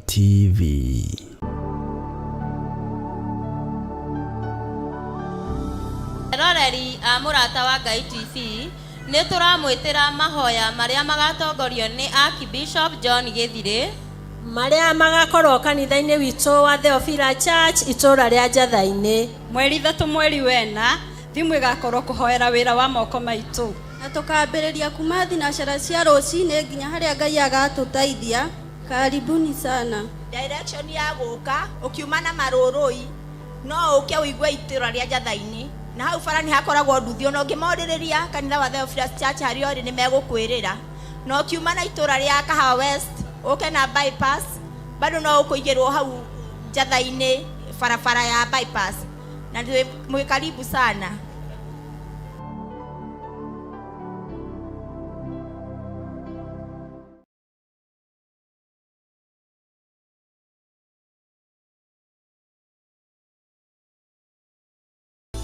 TV. Eroreri a Mũrata wa Ngai TV, nĩ tũramwĩtĩra mahoya marĩa magatongorio nĩ Archbishop John Gĩthirĩ, marĩa magakorwo kanitha-inĩ witũ wa Theophila Church itũũra rĩa Njatha-inĩ. Mweri 3 mweri wena, thimũ ĩgakorwo kũhoera wĩra wa moko maitũ. Na tũkambĩrĩria kuma thinacara cia rũcinĩ nginya harĩa Ngai agatũteithia. Karibuni sana. Direction ya gũka ũkiuma na marũrũi no ũke ũigue itũra rĩa Njatha-inĩ, na hau bara nĩ hakoragwo nduthi, ona ũngĩmorĩrĩria kanitha wa Theophilus Church harĩa ũrĩ nĩ megũkwĩrĩra. Na ũkiuma na itũra rĩa Kahawa West ũke na bypass, bado no ũkũigĩrwo hau Njatha-inĩ barabara ya bypass, na mwĩ karibu sana.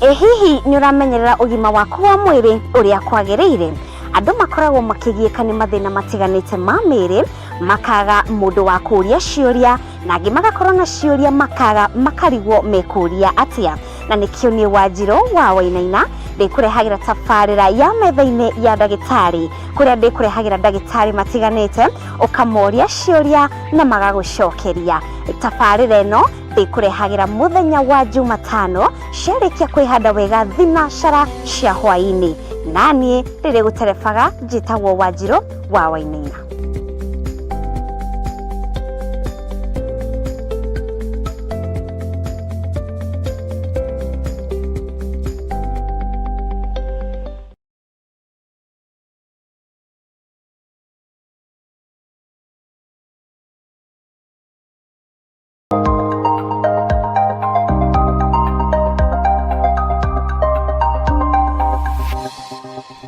Ĩ hihi nĩ ũramenyerera ũgima waku wa mwĩrĩ ũrĩa kwagĩrĩire? Andũ makoragwo makĩgiĩka nĩ mathĩna matiganĩte ma mĩĩrĩ, makaga mũndũ wa kũũria ciũria, na angĩ magakorwo na ciũria makaga makarigwo mekũũria atĩa. Na nĩkĩo niĩ Wanjirũ wa Wainaina ndĩkũrehagĩra tabarĩra ya metha-inĩ ya ndagĩtarĩ, kũrĩa ndĩkũrehagĩra ndagĩtarĩ matiganĩte, ũkamoria ciũria na magagũcokeria. Tabarĩra ĩno ndĩkũrehagĩra mũthenya wa Jumatano ciarĩkia kwĩhanda wega thinacara cia hwaĩ-inĩ, naniĩ rĩrĩ gũterebaga njĩtagwo Wanjirũ wa Wainaina.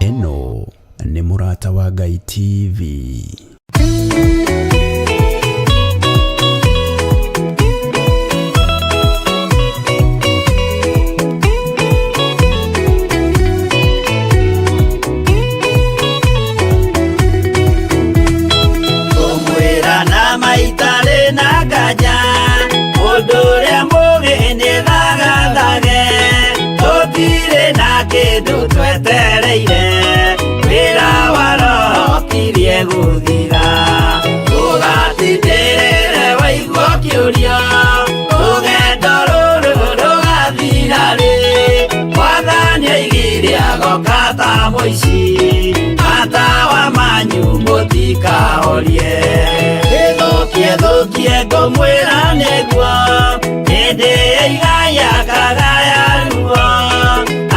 Ĩno nĩ Mũrata wa Ngai TV. Kũmwĩra na maitarĩ na nganja, mũndũ ũrĩa mũgĩ nĩ thagathage, tũtirĩ na kĩndũ twetereire, wĩra wa roho kirie gũthira. Ũgatindĩrĩre waigua kĩũria, rũgendo rũrũ rũgathira rĩ, Mwathani aigire agoka ta mũici, matawa manyu mũtikahorie. Ĩthũkie thũkie ngũmwĩra nĩguo, hĩndĩ ĩigaya kagaya ruo,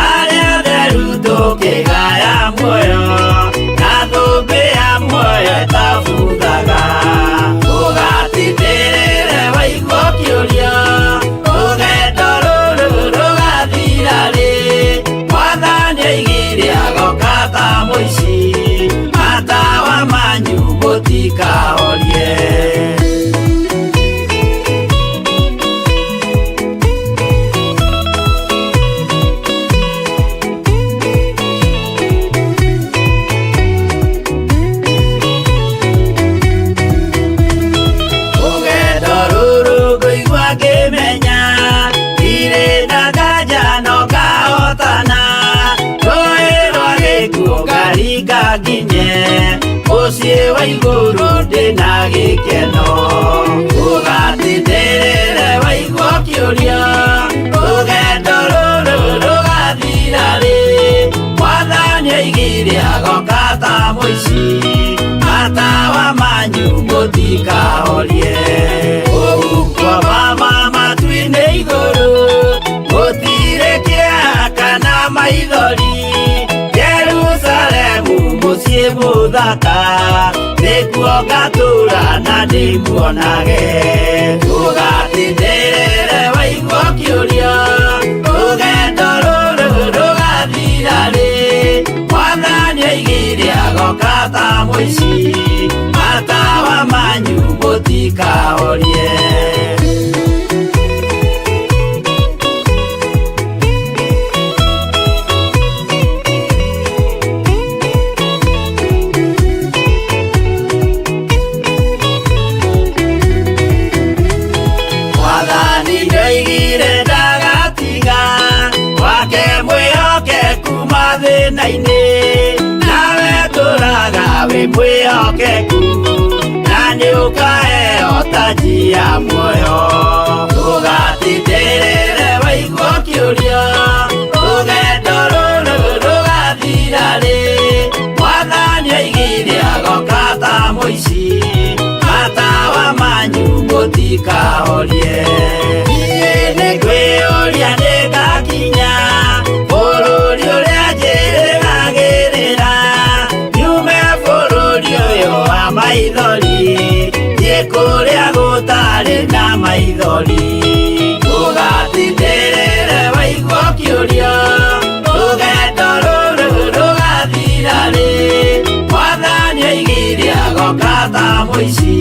arĩa atheru tũkĩgaya muoyo, na thũmbĩ ya muoyo ĩtabuthaga. Ũgatindĩrĩre waigua kĩũria, rũgendo rũrũ rũgathira rĩ, Mwathani aigire agoka ta mũici, matawa manyu mũtikahorie. Rũgendo rũrũ ngũigua ngĩmenya, ndirĩ na nganja no ngahotana, rũĩ rwa gĩkuũ ngaringa nginye, mũciĩ wa igũrũ ndĩna gĩkeno. Ũgatindĩrĩre waigua kĩũria, rũgendo rũrũ rũgathira rĩ, Mwathani aigire agoka ta mũici, matawa manyu mũtikahorie. Ũguo mama matu-inĩ igũrũ, gũtirĩ kĩeha kana maithori, Jerusalemu mũciĩ mũthaka, nĩkuo ngatũũra na ndĩmuonage. Ũgatindĩrĩre waigua kĩũria, rũgendo rũrũ rũgathira rĩ, Mwathani aigire agoka ta mũici, matawa manyu mũtikahorie. Oigire ndagatiga wake mwĩhokeku mathĩna-inĩ, nawe tũraga wĩ mwĩhokeku, na nĩũkaheo taji ya muoyo. Ndũgatindĩrĩre waigua ũkĩũria, rũgendo rũrũ rũgathira rĩ? Mwathani oigire agoka ta mũici, matawa manyu mũtikahorie. Niĩ nĩngwĩyũria nĩngakinya bũrũri ũrĩa njĩrĩgagĩrĩra, nyume bũrũri ũyũ wa maithori, thiĩ kũrĩa gũtarĩ na maithori. Ndũgatindĩrĩre waigua ũkĩũria, rũgendo rũrũ rũgathira rĩ? Mwathani oigire agoka ta mũici,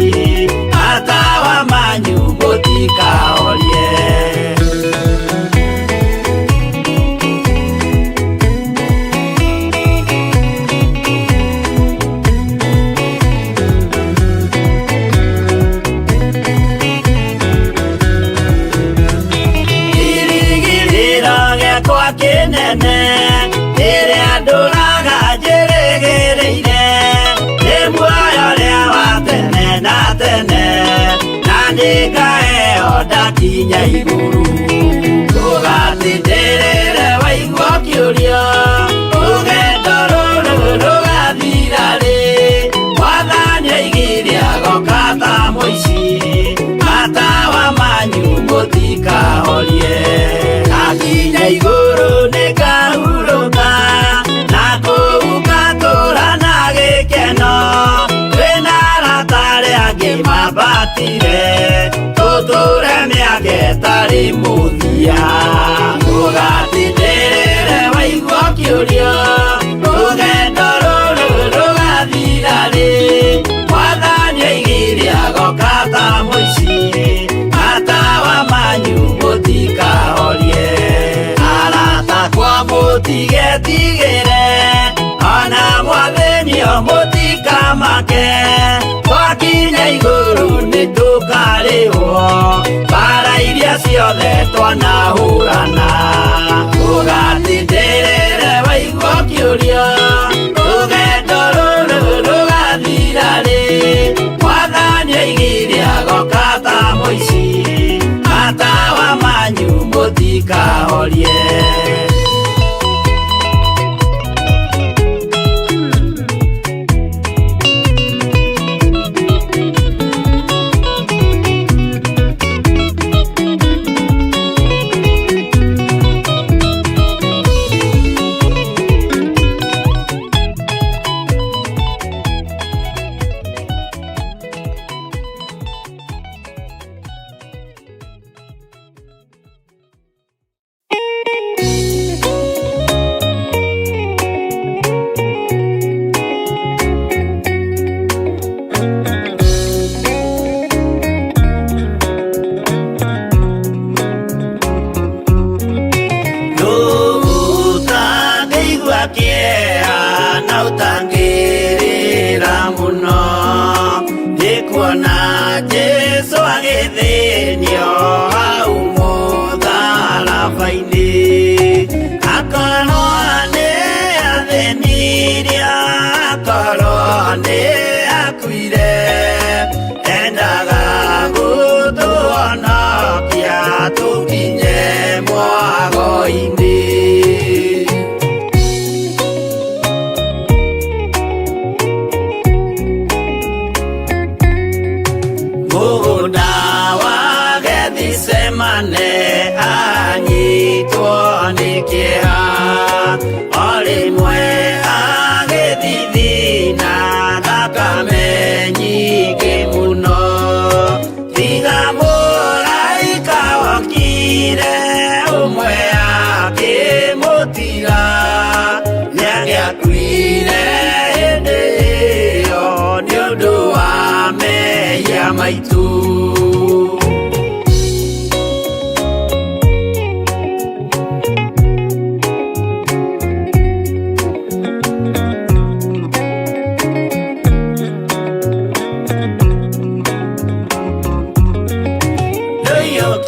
matawa manyu mũtikahorie. Kĩrĩgĩrĩro gĩakwa kĩnene rĩrĩa ndũraga njĩrĩgĩrĩire, nĩ muoyo ũrĩa wa tene na tene, na nĩngaheo ndakinya igũrũ. Ndũgatindĩrĩre waigua ũkĩũria, rũgendo rũrũ rũgathira rĩ? Mwathani oigire agoka ta mũici, matawa manyu mũtikahorie. Ndakinya igũrũ nĩngahurũka, na kũu ngatũũra na gĩkeno, twĩna arata arĩa angĩ mambatire, tũtũũre mĩaka ĩtarĩ mũthia. Ndũgatindĩrĩre waigua ũkĩũria, rũgendo rũrũ rũgathira rĩ? Mwathani oigire agoka ta mũici, matawa manyu mũtikahorie. Arata akwa mũtigetigĩre, ona mwathĩnio mũtikamake, twakinya igũrũ nĩtũkarĩhwo mbara iria ciothe twanahũrana. Ndũgatindĩrĩre waigua ũkĩũria, rũgendo rũrũ rũgathira rĩ? Mwathani oigire agoka ta mũici, matawa manyu mũtikahorie. Ũtangĩigua kĩeha na ũtangĩrĩra mũno, nĩ kuona Jesũ agĩthĩnio hau mũtharaba-inĩ. Akorwo nĩ athĩnirio, akorwo nĩ akuire, endaga gũtũhonokia tũkinye mwago-inĩ. Mũgũnda wa Gethisemane anyitwo nĩ kĩeha, o rĩmwe agĩthithina thakame nyingĩ mũno. Tiga mũraika wokire ũmwe akĩmũtiga, nĩangĩakuire hĩndĩ ĩyo nĩ ũndũ wa mehia maitũ.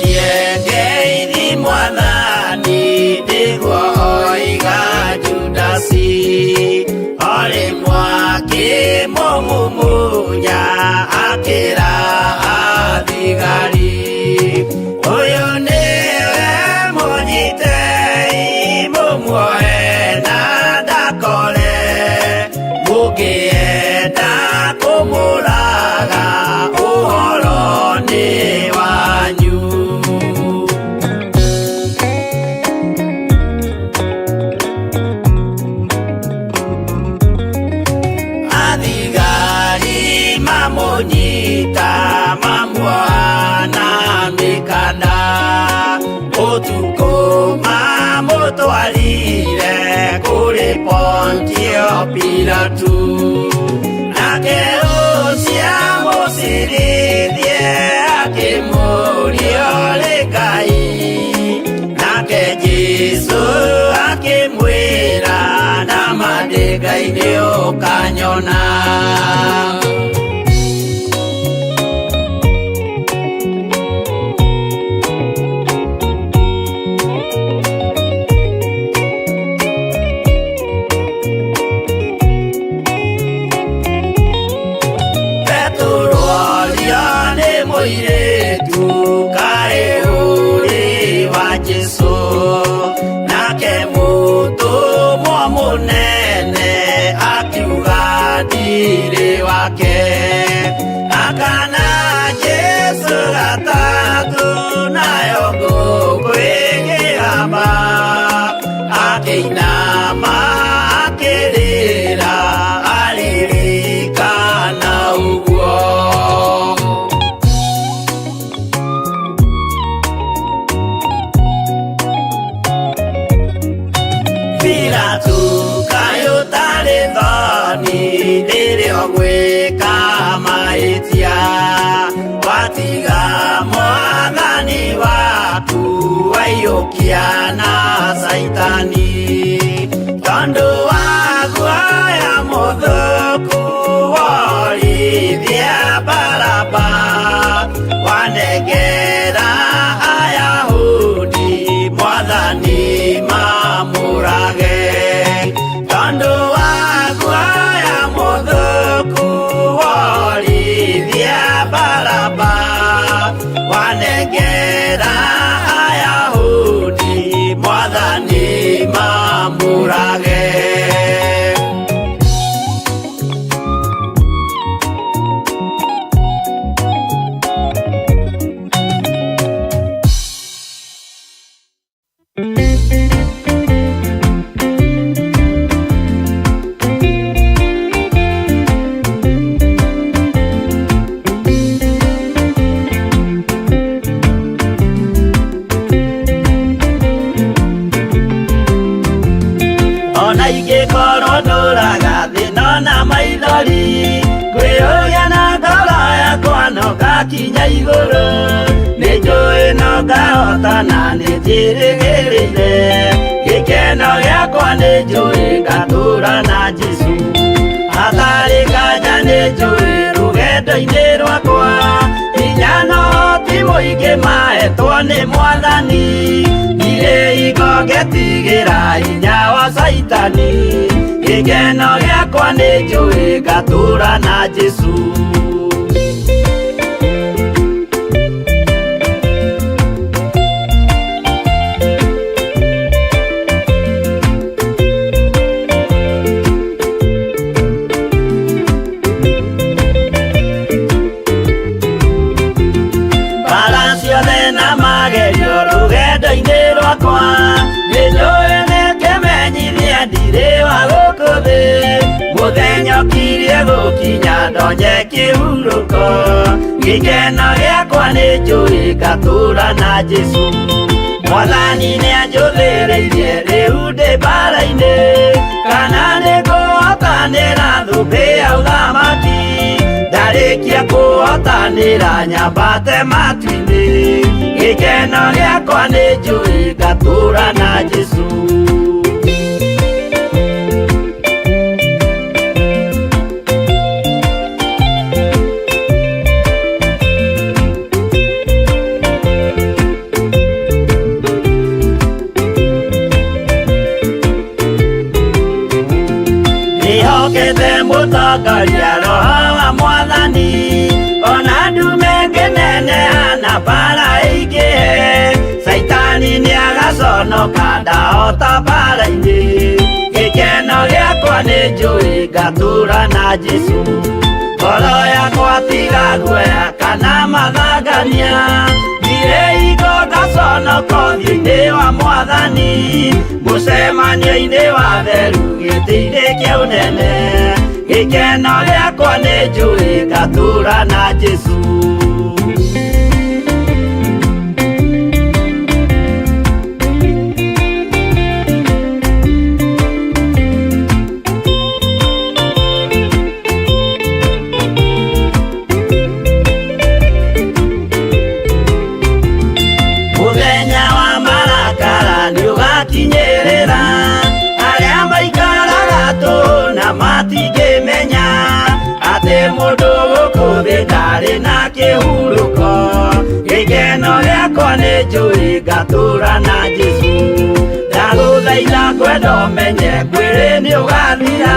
Njokie ngeithi mwathani nĩguo oiga Judasi orĩ mwakĩmũmumunya akĩra athigari ũyũ nĩwe mũnyitei mũmuoe na ndakore mũngĩenda kũmũraga ũhoro nĩ wanyu. Athigari mamũnyita mamuoha na mĩkanda ũtukũ mamũtwarire kũrĩ Pontio Pilatu nake ũcio amũcirithie akĩmũũria ũrĩ Ngai nake Jesũ akĩmwĩra nama ndĩ Ngai nĩũkanyona. Petero orio nĩ mũirĩtu kaĩ ũrĩ wa Jesũ nake mũtũmwo mũnene akiuga ndirĩ wake akana Jesũ gatatũ nayo ngũkũ ĩkĩgamba akĩinama akĩrĩra aririkana ũguo. Pilatu kaĩ ũtarĩ thoni rĩrĩa ũgwĩka mahĩtia watiga mwathani waku waiyũkia na Caitani tondũ wa guoya mũthũku worithia Baraba wanengera Ayahudi mwathani mamũrage tondũ wa guoya mũthũku worithia Baraba wanengera Ayahudi mwathani mamũrage. Ona ingĩkorwo ndũraga thĩna na maithori ngwĩyũria na ngoro yakwa no ngakinya igũrũ nĩ njũĩ no ngahotana nĩ njĩrĩgĩrĩire gĩkeno gĩakwa nĩ njũĩ ngatũra na Jesũ hatarĩ nganja nĩ njũĩ rũgendo-inĩ rwakwa hinya no ti mũingĩ mahetwo nĩ mwathani ndirĩ hingo ngetigĩra hinya wa Caitani gĩkeno gĩakwa nĩ njũĩ ngatũra na Jesũ. Mbara ciothe na magerio rũgendo-inĩ rwakwa nĩ njũĩ nĩ kĩmenyithia ndirĩ wa gũkũ thĩ mũthenya ũkirie gũkinya ndonye kĩhurũko gĩkeno gĩakwa nĩ njũĩ ngatũra na Jesũ mwathani nĩanjũthĩrĩirie rĩu ndĩ mbara-inĩ kana nĩngũhotanĩra thũmbĩ ya ũthamaki ndarĩkia kũhotanĩra nyambate matu-inĩ gĩkeno gĩakwa nĩ njũĩ ngatũra na Jesũ. Nĩngũtongoria roho wa mwathani ona ndume ngĩneneha na mbara ĩingĩhe Caitani nĩagaconoka ndahota mbara-inĩ gĩkeno gĩakwa nĩ njũĩ ngatũra na Jesũ ngoro yakwa tiga guoya kana mathangania ndirĩ hingo ngaconoka ũthiũ-inĩ wa mwathani mũcemanio-inĩ wa theru gĩtĩ-inĩ kĩa ũnene gĩkeno gĩakwa nĩ njũĩ ngatũra na Jesũ. Mũthenya wa marakara nĩũgakinyĩrĩra arĩa maikaraga tũhũ na matingĩmenya atĩ mũndũ gũkũ thĩ ndarĩ na kĩhurũko gĩkeno gĩakwa nĩ njũĩ ngatũra na Jesũ ndagũthaitha ngwenda ũmenye mwĩrĩ nĩũgathira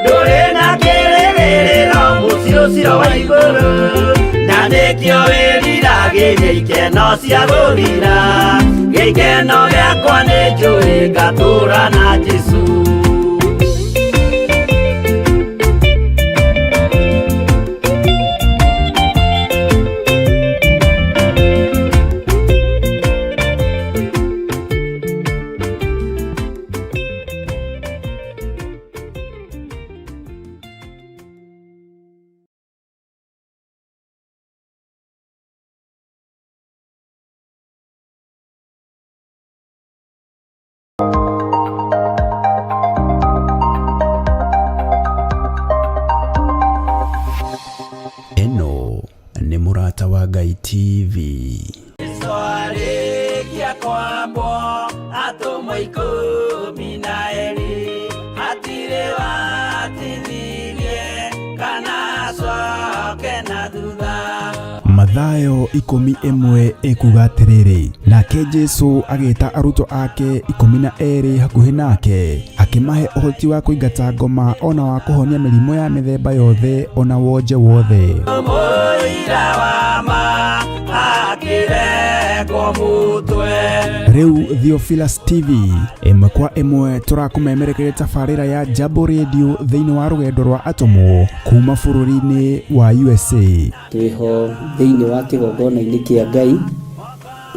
ndũrĩ na kĩrĩgĩrĩro mũciĩ ũcio wa igũrũ na nĩkĩo wĩriragĩria ikeno cia gũthira gĩkeno gĩakwa nĩ njũĩ ngatũra na Jesũ. Ĩno nĩ Mũrata wa Ngai TV. Arĩkia kwambwo atũmwo 12 hatirĩ watithirie kana acoke na thutha. Mathayo 11 ĩkuga atĩrĩrĩ, nake Jesũ agĩta arutwo ake 12 hakuhĩ nake, akĩmahe ũhoti wa kũingata ngoma ona wa kũhonia mĩrimũ ya mĩthemba yothe ona wonje wothe. Mũira wa ma akĩrekwo mũtwe. Rĩu Theophilus TV ĩmwe kwa ĩmwe tũrakũmemerekeria tabarĩra ya Jambo Radio thĩinĩ wa rũgendo rwa atũmwo kuma bũrũri-inĩ wa USA. Twĩho thĩinĩ wa kĩgongona-inĩ kĩa Ngai,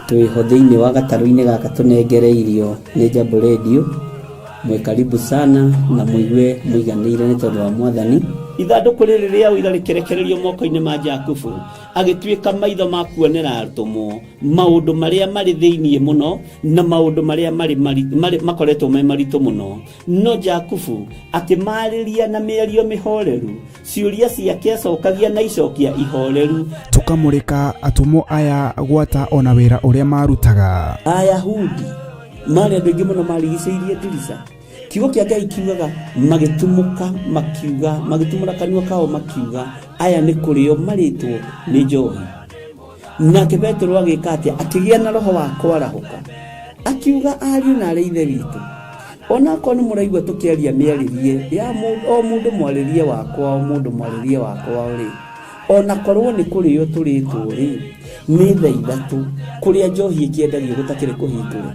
twĩho thĩinĩ wa gatarũ-inĩ gaka tũnengereirio nĩ Jambo Radio. Mwĩ karibu sana na mũigue mũiganĩire nĩ tondũ wa mwathani. Ithandũkũ rĩrĩ rĩa ũira rĩkĩrekererio moko-inĩ ma Jakubu agĩtuĩka maitho ma kuonera atũmwo maũndũ marĩa marĩ thĩinĩ mũno na maũndũ marĩa marĩ makoretwo me maritũ mũno. No Jakubu akĩmarĩria na mĩario mĩhoreru, ciũria ciake acokagia na icokia ihoreru. Tũkamũrĩka atũmwo aya gwata ona wĩra ũrĩa marutaga. Ayahudi marĩ andũ aingĩ mũno marigicĩirie ndirica. Kiugo kĩa Ngai kiugaga magĩtumũka makiuga, magĩtumũra kanua kao makiuga aya nĩ kũrĩo marĩtwo nĩ njohi. Nake Petero agĩka atĩa? Akĩgĩa na roho wa kwarahũka, akiuga ariũ na arĩ ithe witũ, onakorwo nĩ mũraigua tũkĩaria mĩarĩrie ya o mũndũ mwarĩrie wakwa, o mũndũ mwarĩrie wakwa rĩ, onakorwo nĩ kũrĩo tũrĩtwo rĩ, nĩ thaa 3 kũrĩa njohi ĩkĩendagio gũtakĩrĩ kũhingũre,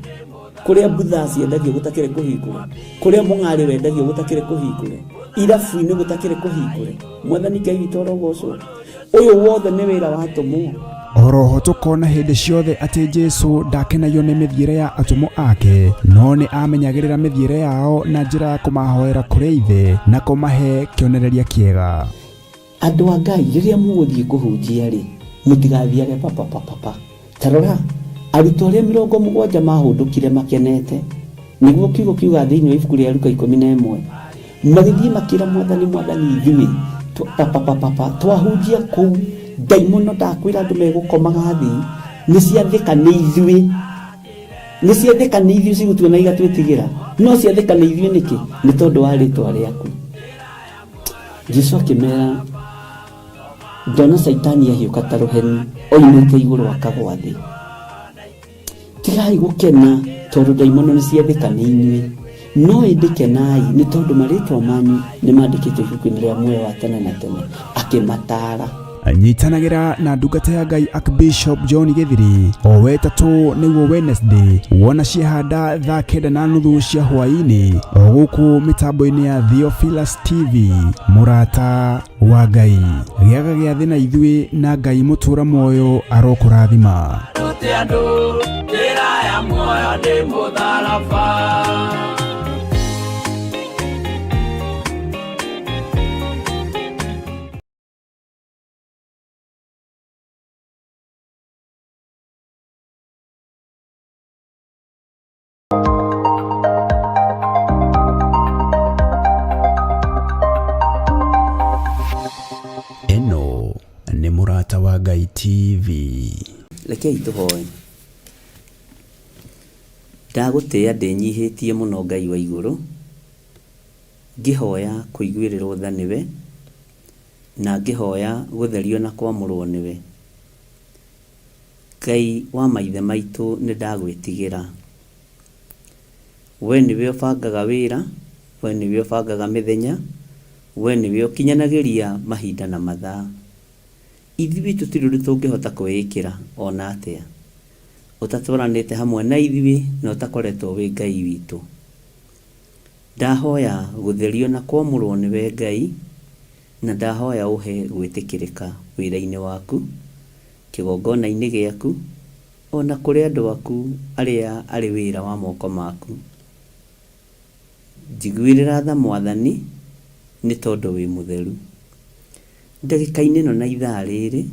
kũrĩa mbutha ciendagio gũtakĩrĩ kũhingũre, kũrĩa mũng'arĩ wendagio gũtakĩrĩ kũhingũre, irabu-inĩ gũtakĩrĩ kũhingũre. Mwathani Ngai witũ arogocwo. Ũyũ wothe nĩ wĩra wa atũmwo. Oroho tũkona hĩndĩ ciothe atĩ Jesũ ndakenagio nĩ mĩthiĩre ya atũmwo ake, no nĩ amenyagĩrĩra mĩthiĩre yao na njĩra ya kũmahoera kũrĩ ithe na kũmahe kĩonereria kĩega. Andũ a Ngai rĩrĩa mũgũthiĩ kũhunjia rĩ, mũtigathiage papapapapa. Ta rora arutwo arĩa 70 mahũndũkire makenete, nĩguo kiugo kiuga thĩinĩ wa ibuku rĩa Luka 11, magĩthiĩ makĩra mwathani, mwathani ithuĩ papapapapa twahunjia kũu ndaimono ndakwĩra andũ megũkomaga thĩ, nĩ ciathĩka nĩ ithuĩ, nĩ ciathĩka nĩ ithuĩ cigũtuona igatwĩtigĩra, no ciathĩka nĩ ithuĩ nĩkĩ? Nĩ tondũ wa rĩtwa rĩaku. Jesũ akĩmera ndona Caitani ahiũka ta rũheni oimĩte igũrũ akagwa thĩ. Tigai gũkena tondũ ndaimono nĩ ciathĩka nĩ inyuĩ, No ĩndĩ kenai nĩ tondũ marĩtwa manyu nĩ mandĩkĩtwo ibuku-inĩ rĩa muoyo wa tene na tene. Akĩmataara. Nyitanagĩra na ndungata ya Ngai Archbishop John Gĩthiri o wetatũ nĩguo Wednesday wona ciahanda thaa 9:30 cia hwaĩ-inĩ o gũkũ mĩtambo-inĩ ya Theophilus TV. Mũrata wa Ngai, gĩaga gĩathĩ na ithuĩ na Ngai mũtũra muoyo arokũrathima. Rute andũ njĩra ya muoyo nĩ mũtharaba. Ĩno nĩ Mũrata wa Ngai TV. Rekei tũhoe. Ndagũtĩĩa ndĩnyihĩtie mũno Ngai wa igũrũ, ngĩhoya kũiguĩrĩrwo tha nĩwe, na ngĩhoya gũtherio na kwamũrwo nĩwe. Ngai wa maithe maitũ nĩ ndagwĩtigĩra. We nĩwe ũbangaga wĩra, we nĩwe ũbangaga mĩthenya, we nĩwe ũkinyanagĩria mahinda na mathaa. Ithuĩ tũtirĩ ũndũ tũngĩhota kwĩĩkĩra ona atĩa, ũtatwaranĩte hamwe na ithuĩ na ũtakoretwo wĩ Ngai witũ. Ndahoya gũtherio na kwamũrwo nĩwe Ngai, na ndahoya ũhe gwĩtĩkĩrĩka wĩra-inĩ waku, kĩgongona-inĩ gĩaku, ona kũrĩ andũ aku arĩa arĩ wĩra wa moko maku. Njiguĩrĩra tha Mwathani, nĩ tondũ wĩ mũtheru. Ndagĩka-inĩ ĩno na ithaa rĩrĩ,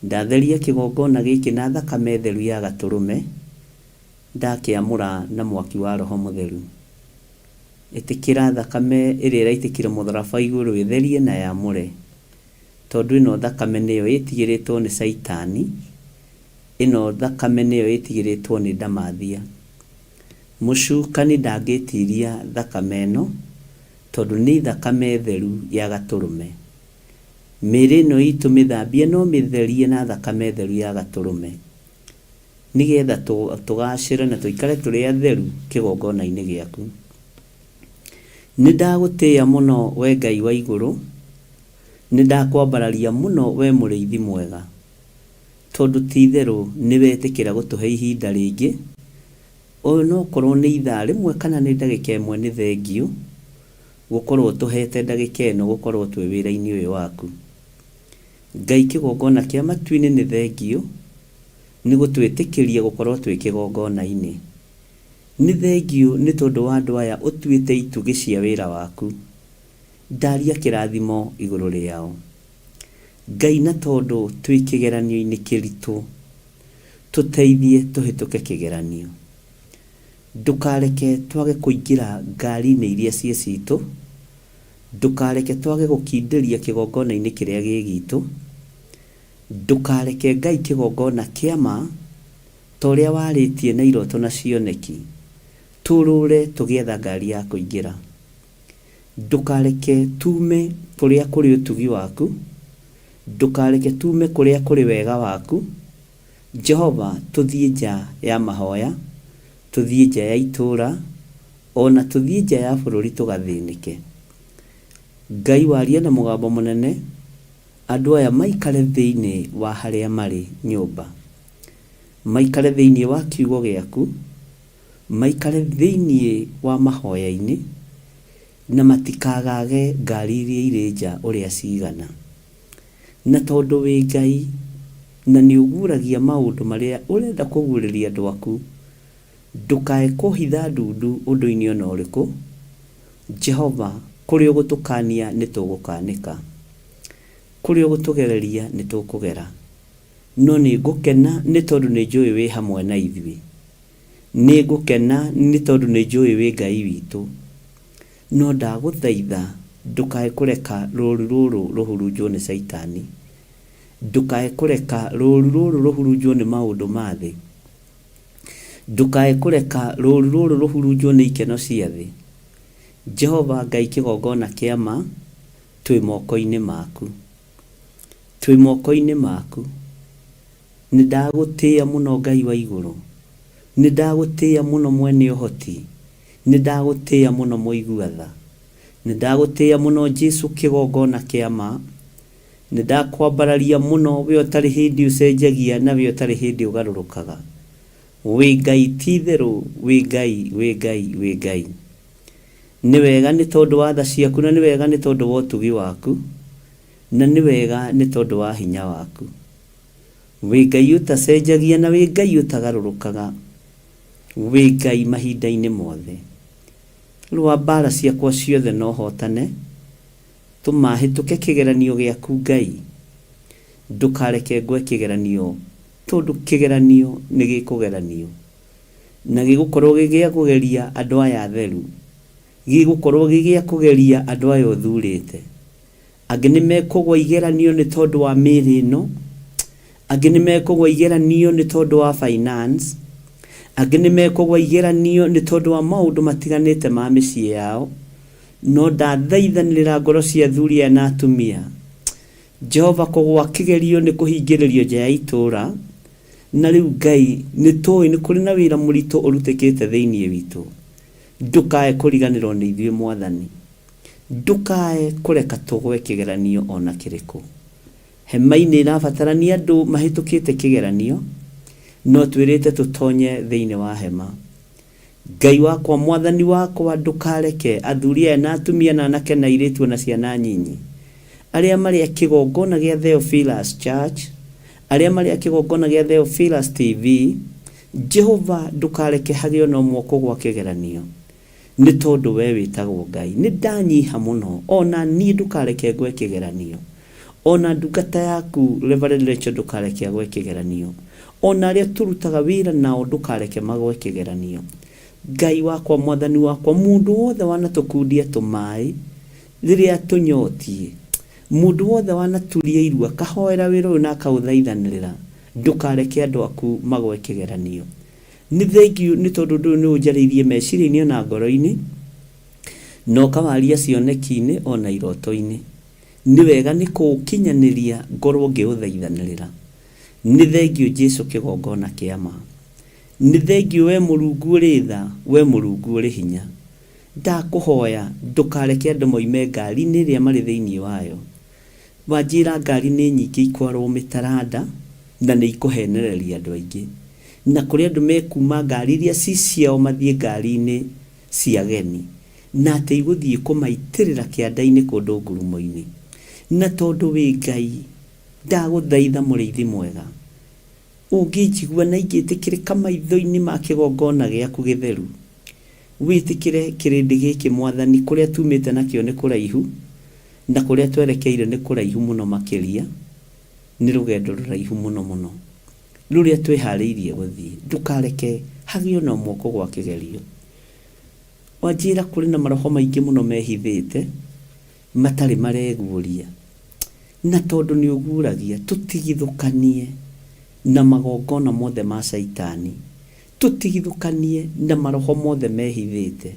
ndatheria kĩgongona gĩkĩ na thakame theru ya gatũrũme, ndakĩamũra na mwaki wa Roho Mũtheru. Ĩtĩkĩra thakame ĩrĩa ĩraitĩkire mũtharaba igũrũ ĩtherie na yamũre, tondũ ĩno thakame nĩyo ĩtigĩrĩtwo nĩ Caitani, ĩno thakame nĩyo ĩtigĩrĩtwo nĩ ndamathia. Mũcukani ndangĩtiria thakame ĩno, tondũ nĩ thakame theru ya gatũrũme. Mĩĩrĩ ĩno itũ mĩthambie no mĩtherie na thakame theru ya gatũrũme, nĩgetha tũgacĩre na tũikare tũrĩ atheru kĩgongona-inĩ gĩaku. Nĩ ndagũtĩĩa mũno we Ngai wa igũrũ, nĩ ndakwambararia mũno we mũrĩithi mwega, tondũ ti itherũ nĩ wetĩkĩra gũtũhe ihinda rĩngĩ, onokorwo nĩ ithaa rĩmwe kana nĩ ndagĩka ĩmwe nĩ thengiũ, gũkorwo tũhete ndagĩka ĩno gũkorwo twĩ wĩra-inĩ ũyũ waku. Ngai kĩgongona kĩa matu-inĩ nĩ thengiũ, nĩ gũtwĩtĩkĩria gũkorwo twĩ kĩgongona-inĩ. Nĩ thengiũ nĩ tondũ wa andũ aya ũtuĩte itugĩ cia wĩra waku. Ndaria kĩrathimo igũrũ rĩao. Ngai na tondũ twĩ kĩgeranio-inĩ kĩritũ, tũteithie tũhĩtũke kĩgeranio. Ndũkareke twage kũingĩra ngari-inĩ iria ciĩ citũ, ndũkareke twage gũkindĩria kĩgongona-inĩ kĩrĩa gĩ gitũ, ndũkareke Ngai kĩgongona kĩa ma, ta ũrĩa warĩtie na iroto na cioneki, tũrũre tũgĩetha ngari ya kũingĩra. Ndũkareke tume kũrĩa kũrĩ ũtugi waku, ndũkareke tume kũrĩa kũrĩ wega waku. Jehova, tũthiĩ nja ya mahoya, tũthiĩ nja ya itũũra, ona tũthiĩ nja ya bũrũri tũgathĩnĩke. Ngai warie na mũgambo mũnene, andũ aya maikare thĩinĩ wa harĩa marĩ nyũmba, maikare thĩinĩ wa kiugo gĩaku, maikare thĩinĩ wa mahoya-inĩ, na matikagage ngari iria irĩ nja ũrĩa cigana. Na tondũ wĩ Ngai, na nĩ ũguũragia maũndũ marĩa ũrenda kũguũrĩria andũ aku, ndũkae kũhitha ndundu ũndũ-inĩ ona ũrĩkũ. Jehova, kũrĩa ũgũtũkania nĩ tũgũkanĩka, kũrĩa ũgũtũgereria nĩ tũkũgera. No nĩ ngũkena nĩ tondũ nĩ njũĩ wĩ hamwe na ithuĩ. Nĩ ngũkena nĩ tondũ nĩ njũĩ wĩ Ngai witũ. No ndagũthaitha ndũkae kũreka rũũru rũrũ rũhurunjwo nĩ Caitani. Ndũkae kũreka rũũru rũrũ rũhurunjwo nĩ maũndũ ma thĩ. Ndũkae kũreka rũũru rũrũ rũhurunjwo nĩ ikeno cia thĩ. Jehova Ngai kĩgongona kĩa ma, twĩ moko-inĩ maku. Twĩ moko-inĩ maku. Nĩ ndagũtĩĩa mũno Ngai wa igũrũ. Nĩ ndagũtĩĩa mũno mwene ũhoti. Nĩ ndagũtĩĩa mũno mũigua tha. Nĩ ndagũtĩĩa mũno Jesu kĩgongona kĩa ma. Nĩ ndakwambararia mũno we ũtarĩ hĩndĩ ũcenjagia na we ũtarĩ hĩndĩ ũgarũrũkaga. Wĩ Ngai ti itherũ, wĩ Ngai, wĩ Ngai, wĩ Ngai. Nĩ wega nĩ tondũ wa tha ciaku na nĩ wega nĩ tondũ wa ũtugi waku, na nĩ wega nĩ tondũ wa hinya waku. Wĩ Ngai ũtacenjagia na wĩ Ngai ũtagarũrũkaga. Wĩ Ngai mahinda-inĩ mothe. Rũa mbaara ciakwa ciothe na ũhootane, Tũma hĩtũke kĩgeranio gĩaku Ngai. Ndũkareke ngwe kĩgeranio tondũ kĩgeranio nĩ gĩkũgeranio. Na gĩgũkorwo gĩ gĩa kũgeria andũ aya atheru. Gĩgũkorwo gĩ gĩa kũgeria andũ aya ũthurĩte. Angĩ nĩ mekũgwa igeranio nĩ tondũ wa mĩĩrĩ ĩno, angĩ nĩ mekũgwa igeranio nĩ tondũ wa finance, angĩ nĩ mekũgwa igeranio nĩ tondũ wa maũndũ matiganĩte ma mĩciĩ yao, no ndathaithanĩrĩra ngoro cia athuri aya na atumia. Jehova kũgwa kĩgerio nĩ kũhingĩrĩrio nja ya itũũra, na rĩu Ngai nĩ tũĩ nĩ kũrĩ na wĩra mũritũ ũrutĩkĩte thĩinĩ witũ. Ndũkae kũriganĩrwo nĩ ithuĩ Mwathani. Ndũkae kũreka tũgwe kĩgeranio o na kĩrĩkũ. Hema-inĩ ĩrabatarania andũ mahĩtũkĩte kĩgeranio, no twĩrĩte tũtonye thĩinĩ wa hema. Ngai wakwa, Mwathani wakwa, ndũkareke athuri aya na atumia na anake na airĩtu o na ciana nyinyi, arĩa marĩ a kĩgongona gĩa Theophilus Church, arĩa marĩ a kĩgongona gĩa Theophilus TV, Jehova ndũkareke hagĩe o na ũmwe ũkũgwa kĩgeranio. Nĩ tondũ wee wĩtagwo Ngai. Nĩ ndanyiha mũno, o na niĩ ndũkareke ngwe kĩgeranio. O na ndungata yaku Reverend Rachel ndũkareke agwe kĩgeranio. O na arĩa tũrutaga wĩra nao ndũkareke magwe kĩgeranio. Ngai wakwa, Mwathani wakwa, mũndũ wothe wanatũkundia tũmaĩ rĩrĩa tũnyotiĩ, mũndũ wothe wanaturia iru akahoera wĩra ũyũ na akaũthaithanĩrĩra, ndũkareke andũ aku magwe kĩgeranio. Nĩ thengiũ nĩ tondũ ũndũ ũyũ nĩ ũnjarĩirie meciria-inĩ o na ngoro-inĩ, na ũkawaria cioneki-inĩ o na iroto-inĩ. Nĩ wega nĩ kũũkinyanĩria ngorwo ngĩũthaithanĩrĩra. Nĩ thengiũ Jesu kĩgongona kĩa ma. Nĩ thengiũ wee Mũrungu ũrĩ tha, wee Mũrungu ũrĩ hinya. Ndakũhoya ndũkareke andũ moime ngari-inĩ ĩrĩa marĩ thĩinĩ wayo. Wanjĩra ngari nĩ nyingĩ ikwarwo mĩtaranda na nĩ ikũhenereria andũ aingĩ. Na kũrĩ andũ mekuma ngari iria ci ciao mathiĩ ngari-inĩ cia ageni. Na atĩ igũthiĩ kũmaitĩrĩra kĩanda-inĩ kũndũ ngurumo-inĩ. Na tondũ wĩ Ngai, ndagũthaitha mũrĩithi mwega, ũngĩnjigua na ingĩtĩkĩrĩka maitho-inĩ ma kĩgongona gĩaku gĩtheru, wĩtĩkĩre kĩrĩndĩ gĩkĩ Mwathani, kũrĩa tumĩte nakĩo nĩ kũraihu, Na kũrĩa twerekeire nĩ kũraihu mũno makĩria, nĩ rũgendo rũraihu mũno mũno, rũrĩa twĩhaarĩirie gũthiĩ. Ndũkareke hagĩe o na ũmwe ũkũgũa kĩgerio. Wanjĩra kũrĩ na maroho maingĩ mũno mehithĩte, matarĩ mareguũria. Na tondũ nĩ ũguũragia, tũtigithũkanie na magongona mothe ma Shaitani, tũtigithũkanie na maroho mothe mehithĩte.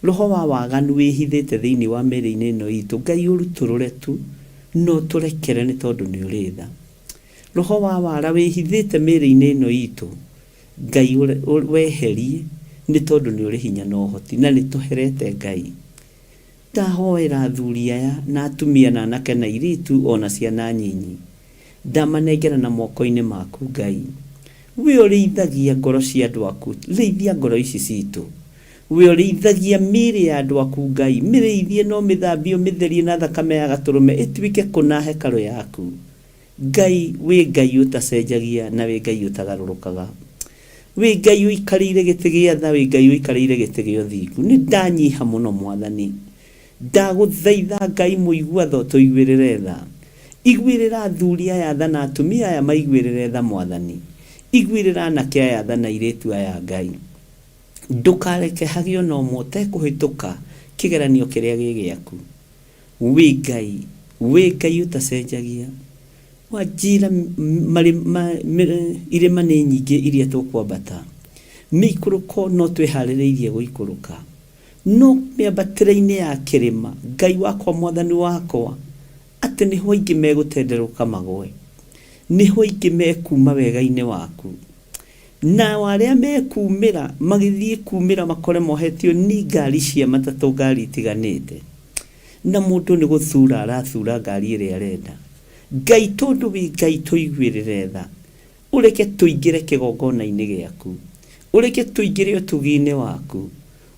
Roho wa waganu wĩhithĩte thĩinĩ wa mĩĩrĩ-inĩ ĩno itũ, Ngai ũrutũrũre tu na ũtũrekere nĩ tondũ nĩ ũrĩ tha. Roho wa wara wĩhithĩte mĩĩrĩ-inĩ ĩno itũ, Ngai weherie nĩ tondũ nĩ ũrĩ hinya na ũhoti na nĩ tũherete Ngai. Ndahoera athuri aya na atumia na anake na airĩtu o na ciana nyinyi. Ndamanengerana moko-inĩ maku Ngai. We ũrĩithagia ngoro cia andũ aku, rĩithia ngoro ici citũ. We ũrĩithagia mĩĩrĩ ya andũ aku Ngai, mĩrĩithie na ũmĩthambie ũmĩtherie na thakame ya Gatũrũme ĩtuĩke kũna hekarũ yaku. Ngai, wĩ Ngai ũtacenjagia na wĩ Ngai ũtagarũrũkaga. Wĩ Ngai ũikarĩire gĩtĩ gĩa tha, wĩ Ngai ũikarĩire gĩtĩ gĩa ũthingu. Nĩ ndanyiha mũno Mwathani. Ndagũthaitha Ngai mũigua tha ũtũiguĩrĩre tha. Iguĩrĩra athuri aya tha na atumia aya maiguĩrĩre tha Mwathani. Iguĩrĩra anake aya tha na airĩtu aya Ngai. Ndũkareke hagĩe ona ũmwe ũtekũhĩtũka kĩgeranio kĩrĩa gĩ gĩaku. Wĩ Ngai, wĩ Ngai ũtacenjagia. Wanjĩra irĩma nĩ nyingĩ iria tũkwambata. Mĩikũrũko no twĩharĩrĩirie gũikũrũka. No mĩambatĩre-inĩ ya kĩrĩma, Ngai wakwa, Mwathani wakwa, atĩ nĩho aingĩ megũtenderũka magũe, nĩho aingĩ mekuuma wega-inĩ waku. Nao arĩa mekumĩra magĩthiĩ kumĩra makore mohetio ni ngari cia matatũ, ngari itiganĩte, na mũndũ nĩ gũthura arathura ngari ĩrĩa arenda. Ngai, tondũ wĩ Ngai, tũiguĩrĩre tha, ũreke tũingĩre kĩgongona-inĩ gĩaku, ũreke tũingĩre ũtugi-inĩ waku.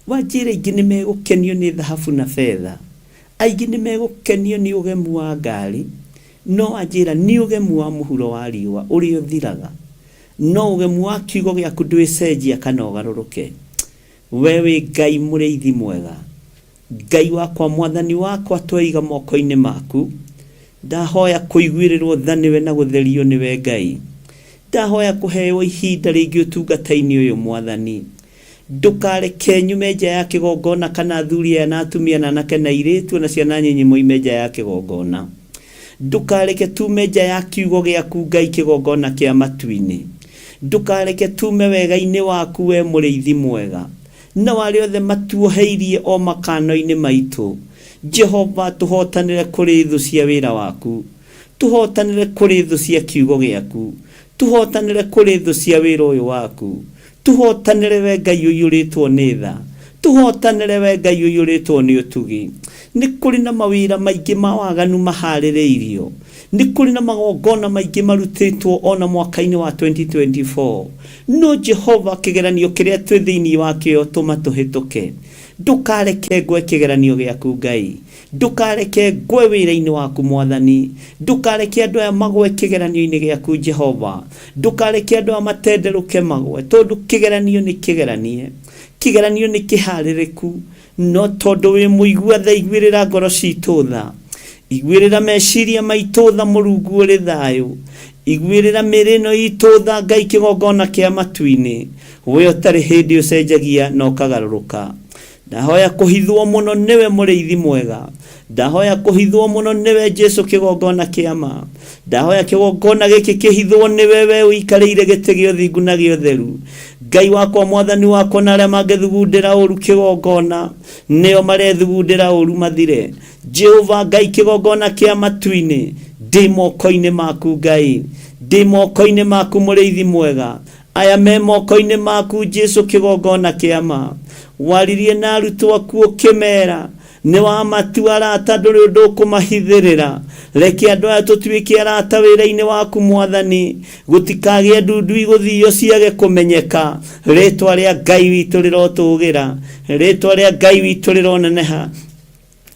Wanjĩra aingĩ nĩ megũkenio nĩ thahabu na betha, aingĩ nĩ megũkenio nĩ ũgemu wa ngari, no wanjĩra nĩ ũgemu wa mũhuro wa riũa ũrĩa ũthiraga, no ũgemu wa kiugo gĩaku ndwĩcenjia kana ũgarũrũke. We wĩ Ngai mũrĩithi mwega, Ngai wakwa, Mwathani wakwa, tweiga moko-inĩ maku. Ndahoya kũiguĩrĩrwo tha nĩwe na gũtherio nĩwe Ngai. Ndahoya kũheo ihinda rĩngĩ ũtungata-inĩ ũyũ Mwathani. Ndũkareke nyume nja ya kĩgongona kana athuri aya na atumia na anake na airĩtu na ciana nyinyi moime nja ya kĩgongona. Ndũkareke tume nja ya kiugo gĩaku Ngai kĩgongona kĩa matu-inĩ. Ndũkareke tume wega-inĩ waku we mũrĩithi mwega. Nao arĩa othe matuoheirie o makano-inĩ maitũ, Jehova, tũhootanĩre kũrĩ thũ cia wĩra waku, tũhootanĩre kũrĩ thũ cia kiugo gĩaku, tũhootanĩre kũrĩ thũ cia wĩra ũyũ waku, tũhootanĩre we Ngai ũiyũrĩtwo nĩ tha, tũhootanĩre we Ngai ũiyũrĩtwo nĩ ũtugi. Nĩ kũrĩ na mawĩra maingĩ ma waganu maharĩrĩirio, nĩ kũrĩ na magongona maingĩ marutĩtwo o na mwaka-inĩ wa 2024, no Jehova, kĩgeranio kĩrĩa twĩ thĩinĩ wakĩo tũma tũhĩtũke. Ndũkareke ngwe kĩgeranio gĩaku Ngai, ndũkareke ngwe wĩra-inĩ waku Mwathani, ndũkareke andũ aya magwe kĩgeranio-inĩ gĩaku Jehova, ndũkareke andũ aya matenderũke magwe, tondũ kĩgeranio nĩ kĩgeranie, kĩgeranio nĩ kĩharĩrĩku, no tondũ wĩ mũigua tha, iguĩrĩra ngoro citũ tha, iguĩrĩra meciria maitũ tha, Mũrungu ũrĩ thayũ, iguĩrĩra mĩĩrĩ ĩno itũ tha, Ngai kĩgongona kĩa matu-inĩ, we ũtarĩ hĩndĩ ũcenjagia na ũkagarũrũka. Ndahoya kũhithwo mũno nĩwe mũrĩithi mwega, ndahoya kũhithwo mũno nĩwe Jesu kĩgongona kĩa ma, ndahoya kĩgongona gĩkĩ kĩhithwo nĩwe, we ũikarĩire gĩtĩ gĩa ũthingu na gĩa ũtheru. Ngai wakwa, Mwathani wakwa, na arĩa mangĩthugundĩra ũru kĩgongona nĩo marethugundĩra ũru mathire. Jehova Ngai kĩgongona kĩa matu-inĩ, ndĩ moko-inĩ maku Ngai, ndĩ moko-inĩ maku mũrĩithi mwega, aya me moko-inĩ maku Jesu kĩgongona kĩa ma. Waririe na arutwo aku ũkĩmera nĩ wamatua arata, ndũrĩ ũndũ ũkũmahithĩrĩra. Reke andũ aya tũtuĩke arata wĩra-inĩ waku Mwathani, gũtikagĩe ndundu igũthio ciage kũmenyeka. Rĩtwa rĩa Ngai witũ rĩrotũgĩra, rĩtwa rĩa Ngai witũ rĩroneneha,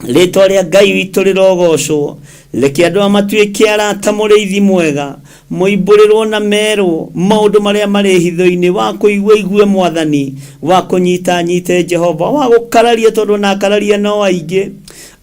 rĩtwa rĩa Ngai witũ rĩrogocwo. Reke andũ aya matuĩke arata mũrĩithi mwega, moimbũrĩrwo na merwo maũndũ marĩa marĩ hitho-inĩ, wa kũigua igue Mwathani, wa kũnyita nyite Jehova, wa gũkararia tondũ ona akararia no aingĩ,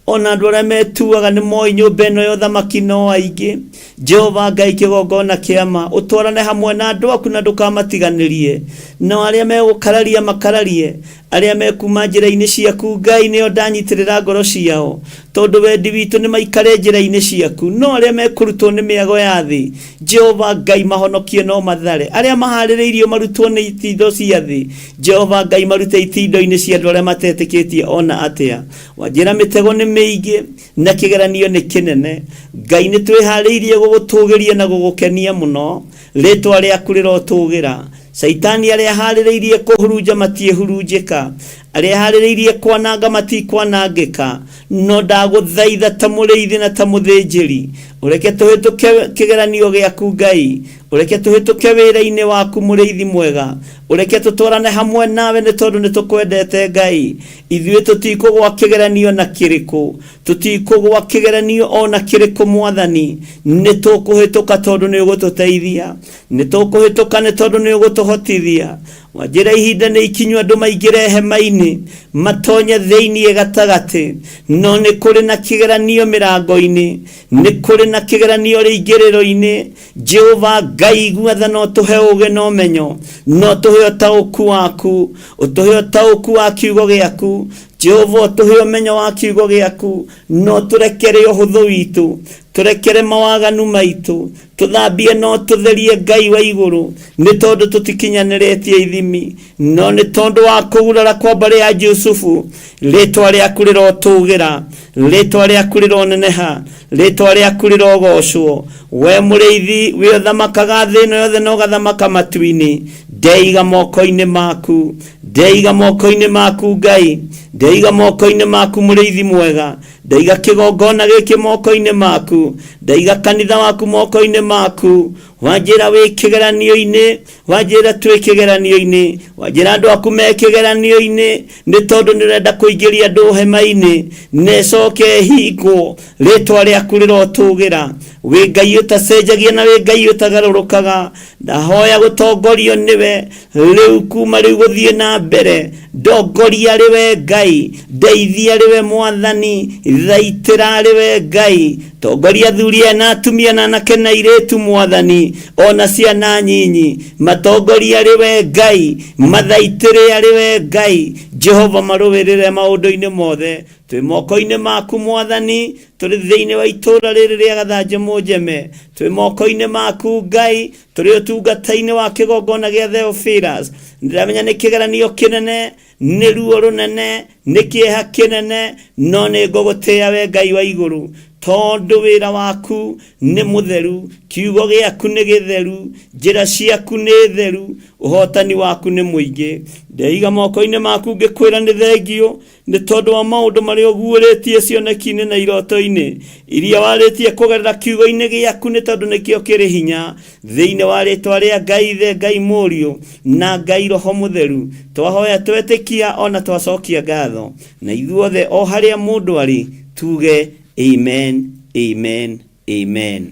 ona andũ arĩa metuaga nĩ moĩ nyũmba ĩno ya ũthamaki no aingĩ. Jehova Ngai kĩgongona kĩa ma, ũtwarane hamwe na andũ aku na ndũkamatiganĩrie. Nao arĩa megũkararia makararie, arĩa mekuma njĩra-inĩ ciaku Ngai nĩo ndanyitĩrĩra ngoro ciao, tondũ wendi witũ nĩ maikare njĩra-inĩ ciaku. No arĩa mekũrutwo nĩ mĩago ya thĩ, Jehova Ngai mahonokie no mathare. Arĩa maharĩrĩirio marutwo nĩ itindo cia thĩ, Jehova Ngai marute itindo-inĩ cia andũ arĩa matetĩkĩtie ona atĩa. Wanjĩra mĩtego nĩ mĩingĩ na kĩgeranio nĩ kĩnene. Ngai nĩ twĩharĩirie gũgũtũgĩria na gũgũkenia mũno, rĩtwa rĩaku rĩrotũgĩra. Caitani arĩa aharĩrĩirie kũhurunja matiĩhurunjĩka, arĩa aharĩrĩirie kwananga matikwanangĩka. No ndagũthaitha ta mũrĩithi na ta mũthĩnjĩri, ũreke tũhĩtũke kĩgeranio gĩaku Ngai, ũreke tũhĩtũke wĩra-inĩ waku mũrĩithi mwega, ũreke tũtwarane hamwe nawe nĩ tondũ nĩ tũkwendete Ngai. Ithuĩ tũtikũgwa kĩgeranio na kĩrĩkũ, tũtikũgwa kĩgeranio o na kĩrĩkũ Mwathani, nĩ tũkũhĩtũka tondũ nĩ ũgũtũteithia, nĩ tũkũhĩtũka nĩ tondũ nĩ ũgũtũhotithia. Wanjĩra ihinda nĩ ikinyu andũ maingĩre hema-inĩ, matonye thĩinĩ gatagatĩ, no nĩ kũrĩ na kĩgeranio mĩrango-inĩ, nĩ kũrĩ na kĩgeranio rĩingĩrĩro-inĩ. Jehova Ngai igua tha, no tũhe ũũgĩ na ũmenyo, no tũhe ũtaũku waku, ũtũhe ũtaũku wa kiugo gĩaku. Jehova ũtũhe ũmenyo wa kiugo gĩaku, no tũrekere ũhũthũ witũ, tũrekere mawaganu maitũ, tũthambie no tũtherie Ngai wa igũrũ, nĩ tondũ tũtikinyanĩrĩtie ithimi, no nĩ tondũ wa kũgurara kwa mbarĩ ya Jusufu, rĩtwa rĩaku rĩrotũgĩra, rĩtwa rĩaku rĩroneneha, rĩtwa rĩaku rĩrogocwo. We mũrĩithi, we ũthamakaga thĩ ĩno yothe na ũgathamaka matu-inĩ, ndĩ Ndeiga moko-inĩ maku, ndeiga moko-inĩ maku Ngai, ndeiga moko-inĩ maku mũrĩithi mwega, ndaiga kĩgongona gĩkĩ moko-inĩ maku, ndaiga kanitha waku moko-inĩ maku. Wanjĩra wĩ kĩgeranio-inĩ, wanjĩra twĩ kĩgeranio-inĩ, wanjĩra andũ aku me kĩgeranio-inĩ, nĩ tondũ nĩ ũrenda kũingĩria andũ hema-inĩ na ĩcoke ĩhingwo. Rĩtwa rĩaku rĩrotũgĩra. Wĩ Ngai ũtacenjagia na wĩ Ngai ũtagarũrũkaga. Ndahoya gũtongorio nĩwe rĩu, kuma rĩu gũthiĩ na mbere. Ndongoria rĩwe Ngai, ndeithia rĩwe Mwathani, thaitĩra rĩwe Ngai. Tongoria athuri aya na atumia na anake na airĩtu Mwathani, ona ciana nyinyi. Matongoria rĩwe Ngai, mathaitĩre arĩwe Ngai. Jehova, marũĩrĩre maũndũ-inĩ mothe. Twĩ moko-inĩ maku Mwathani, tũrĩ thĩinĩ wa itũũra rĩrĩ rĩa Gathanje Mũnjeme. Twĩ moko-inĩ maku Ngai, tũrĩ ũtungata-inĩ wa kĩgongona gĩa Theophilus. Ndĩramenya nĩ kĩgeranio kĩnene, nĩ ruo rũnene, nĩ kĩeha kĩnene, no nĩ ngũgũtĩĩa we Ngai wa igũrũ, tondũ wĩra waku nĩ mũtheru, kiugo gĩaku nĩ gĩtheru, njĩra ciaku nĩ theru, ũhotani waku nĩ mũingĩ. Ndeiga moko-inĩ maku ngĩkwĩra nĩ thengio, nĩ tondũ wa maũndũ marĩa ũguũrĩtie cioneki-inĩ na iroto-inĩ iria warĩtie kũgerera kiugo-inĩ gĩaku, nĩ tondũ nĩkĩo kĩrĩ hinya. Thĩinĩ wa rĩtwa rĩa Ngai Ithe, Ngai Mũriũ na Ngai Roho Mũtheru, twahoya twetĩkia ona twacokia ngatho, na ithuothe o harĩa mũndũ arĩ tuge amen, amen, amen.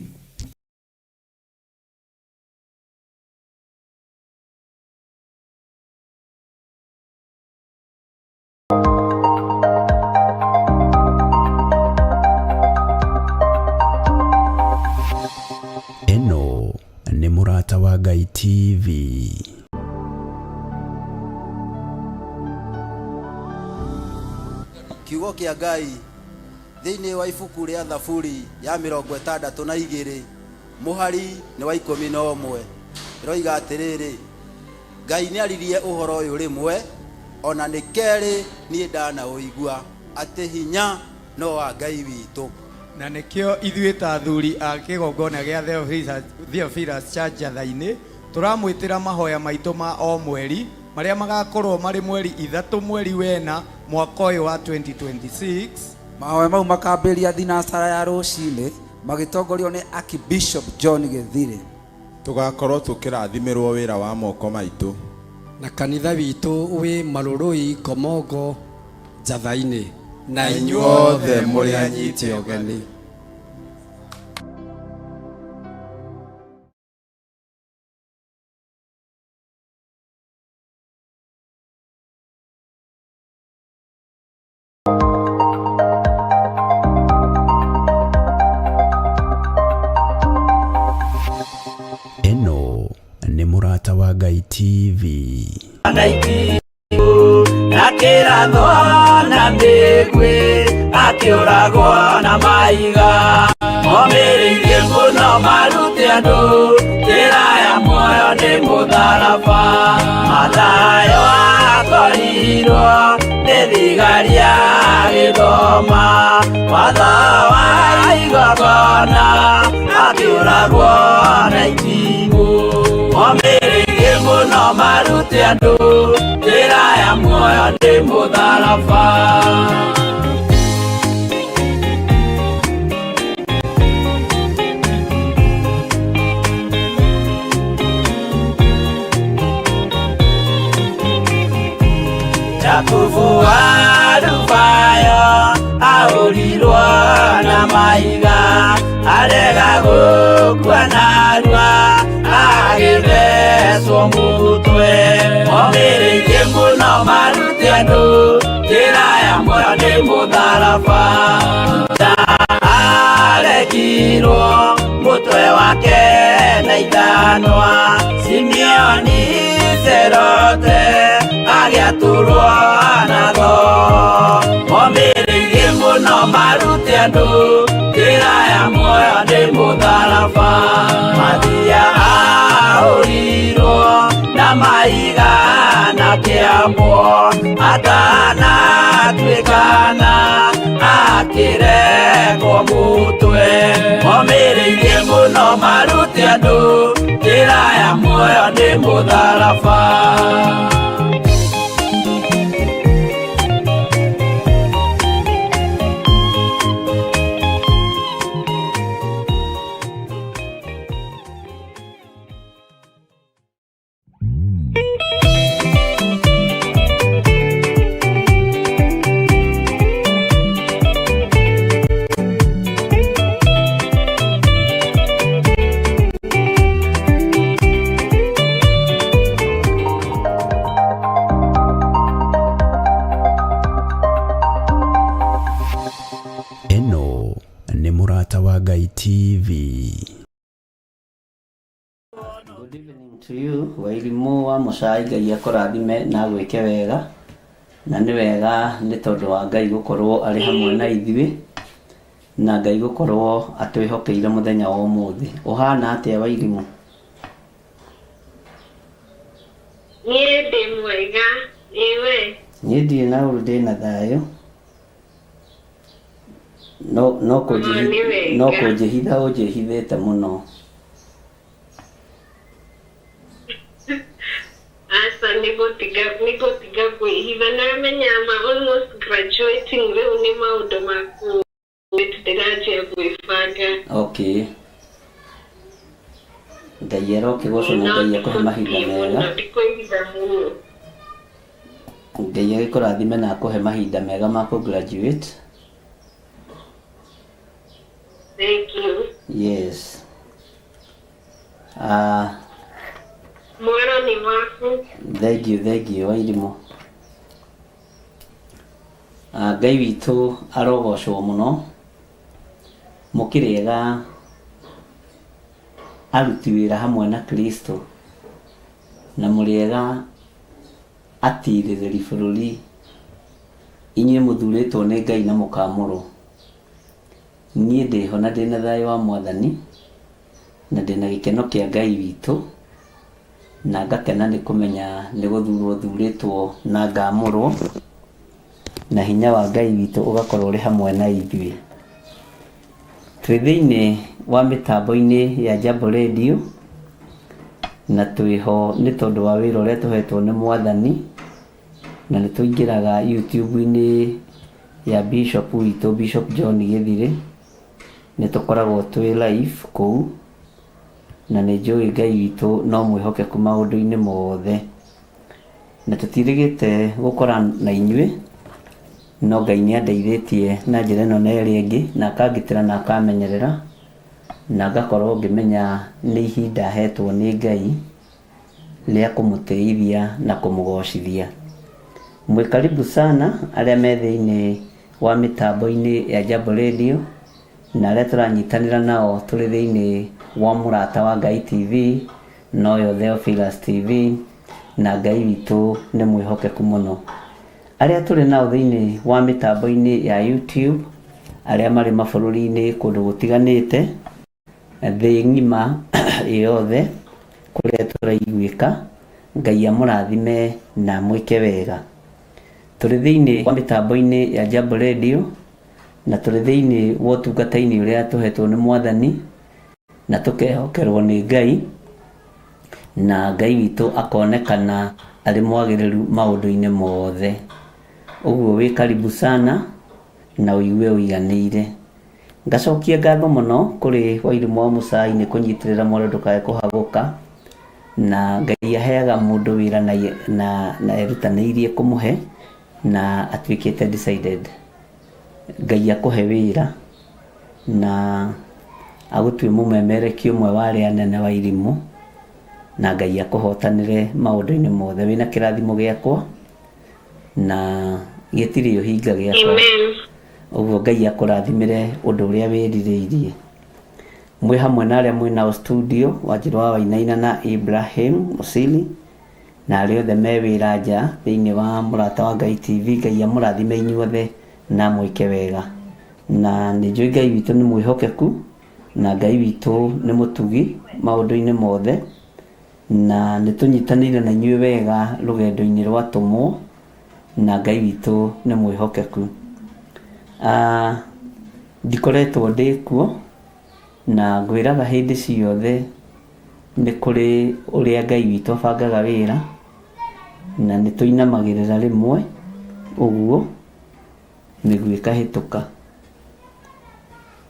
Ĩno nĩ Mũrata wa Ngai TV. Kiugo kĩa Ngai thĩinĩ wa ibuku rĩa Thaburi ya 62 mũhari nĩ wa 11 ĩroiga atĩrĩrĩ, Ngai nĩ aririe ũhoro ũyũ rĩmwe, ona nĩ kerĩ niĩ ndanaũigua, atĩ hinya no wa Ngai witũ. Na nĩkĩo ithuĩ ta athuri a kĩgongona gĩa Theophilus Church Njatha-inĩ tũramwĩtĩra mahoya maitũ ma o mweri marĩa magakorwo marĩ mweri 3 mweri wena mwaka ũyũ wa 2026. Mahoya mau makambĩrĩria thinacara ya rũcinĩ magĩtongorio nĩ Archbishop John Gĩthirĩ. Tũgakorwo tũkĩrathimĩrwo wĩra wa moko maitũ. Na kanitha witũ wĩ Marũrũi Ngomongo Njatha-inĩ. Na inyuothe mũrĩ anyite ũgeni. Ĩno nĩ Mũrata wa Ngai TV. Akĩrathwo na mĩguĩ, akĩũragwo na mahiga, omĩrĩirie mũno marute andũ njĩra ya muoyo nĩ mũtharaba. Mathayo akorirwo nĩ thigari agĩthoma watho wa igongona, akĩũragwo na itimũ, omĩrĩirie mũno marute andũ njĩra ya muoyo nĩ mũtharaba. Jakubu wa Rubayo ahũrirwo na mahiga, arega gũkua narua, agĩthecwo mũtwe, omĩrĩirie mũno marute andũ njĩra ya muoyo nĩ mũtharaba. Arekirwo mũtwe wake na ithanwa, Simeoni Serote agĩatũrwo na thoo, omĩrĩirie mũno marute andũ njĩra ya muoyo nĩ mũtharaba. Mathia ahũrirwo na mahiga na kĩambwo, Atuĩkana akĩrengwo mũtwe, momĩrĩirie mũno marute andũ njĩra ya muoyo nĩ mũtharaba. Ĩno nĩ Mũrata wa Ngai TV. Good evening to you Wairimũ wa Mũcai, Ngai akũrathime na agwĩke wega, na nĩ wega nĩ tondũ wa Ngai gũkorwo arĩ hamwe na ithuĩ na Ngai gũkorwo atwĩhokeire mũthenya wa ũmũthĩ. Ũhana atĩa Wairimũ? Niĩ ndĩ mwega, ĩ we? Niĩ ndirĩ na ũru, ndĩ na thayũ. No no Nĩ wega. No kũnjĩhitha ũnjĩhithĩte mũno. Aca, nĩngũtiga nĩngũtiga kwĩhitha. Nĩũramenya I'm almost graduating, rĩu nĩ maũndũ maku ndĩranjia gwĩbanga. Okay. Ngai arokĩgocwo na Ngai akũhe mahinda mega. Ndikwĩhitha mũno. Ngai agĩkũrathime na akũhe mahinda mega ma kũ graduate. Thank you. Yes. Ah, Mwero nĩ waku. Thank you, thank you Wairimũ. Ah, Ngai witũ arogocwo mũno. Mũkĩrĩega aruti wĩra hamwe na Kristo na mũrĩega atirĩrĩri bũrũri, inyuĩ mũthurĩtwo nĩ Ngai na mũkamũrwo. Niĩ ndĩho na ndĩna thayũ wa Mwathani na ndĩna gĩkeno kĩa Ngai witũ, na ngakena nĩ kũmenya nĩ gũthurwo thurĩtwo na ngamũrwo, na hinya wa Ngai witũ ũgakorwo ũrĩ hamwe na ithuĩ. Twĩ thĩinĩ wa mĩtambo-inĩ ya Jambo Radio, na twĩho nĩ tondũ wa wĩra ũrĩa tũhetwo nĩ Mwathani, na nĩ tũingĩraga YouTube-inĩ ya Bishop witũ, Bishop John Gĩthirĩ, nĩ tũkoragwo twĩ live kũu, na nĩ njũĩ Ngai witũ no mwĩhokeku maũndũ-inĩ mothe. Na tũtirĩgĩte gũkora na inyuĩ, no Ngai nĩ andeithĩtie na njĩra ĩno na ĩrĩa ĩngĩ, na akangitĩra na akamenyerera, na ngakorwo ngĩmenya nĩ ihinda hetwo nĩ Ngai rĩa kũmũtĩithia na kũmũgocithia. Mwĩ karibu sana arĩa me thĩinĩ wa mĩtambo-inĩ ya Jambo Radio na arĩa tũranyitanĩra nao tũrĩ thĩinĩ wa Mũrata wa Ngai TV, noyo Theophilus TV, na Ngai witũ nĩ mwĩhokeku mũno. Arĩa tũrĩ nao thĩinĩ wa mĩtambo-inĩ ya YouTube, arĩa marĩ mabũrũri-inĩ kũndũ gũtiganĩte, thĩ ng'ima yothe kũrĩa tũraiguĩka, Ngai amũrathime na amwĩke wega. Tũrĩ thĩinĩ wa mĩtambo-inĩ ya Jambo Radio, na tũrĩ thĩinĩ wa ũtungata-inĩ ũrĩa tũhetwo nĩ Mwathani, na tũkehokerwo nĩ Ngai, na Ngai witũ akonekana arĩ mwagĩrĩru maũndũ-inĩ mothe. Ũguo wĩ karibu sana na ũigue ũiganĩire. Ngacokia ngatho mũno kũrĩ Wairimũ wa Mũcai nĩ kũnyitĩrĩra mwaro ndũkae kũhagũka, na Ngai aheaga mũndũ wĩra na, na, na erutanĩirie kũmũhe na atuĩkĩte decided. Ngai akũhe wĩra na agũtue mũmemerekia ũmwe wa arĩa anene Wairimũ, na Ngai akũhotanĩre maũndũ-inĩ mothe. Wĩna kĩrathimo gĩakwa na gĩtirĩ ũhinga gĩakwa. Amen. Ũguo Ngai akũrathimĩre ũndũ ũrĩa wĩrirĩirie. Mwĩ hamwe na arĩa mwĩ nao studio, Wanjirũ wa Wainaina na Ibrahim Musili, na arĩa othe me wĩra nja thĩinĩ wa Mũrata wa Ngai TV, Ngai amũrathime inyuothe na amwĩke wega. Na nĩ njũĩ Ngai witũ nĩ mwĩhokeku, na Ngai witũ nĩ mũtugi maũndũ-inĩ mothe, na nĩ tũnyitanĩire na inyuĩ wega rũgendo-inĩ rwa tũmwo. Na Ngai witũ nĩ mwĩhokeku. Ndikoretwo ndĩ kuo, na ngwĩraga hĩndĩ ciothe nĩ kũrĩ ũrĩa Ngai witũ abangaga wĩra, na nĩ tũinamagĩrĩra rĩmwe ũguo mĩguĩ ĩkahĩtũka.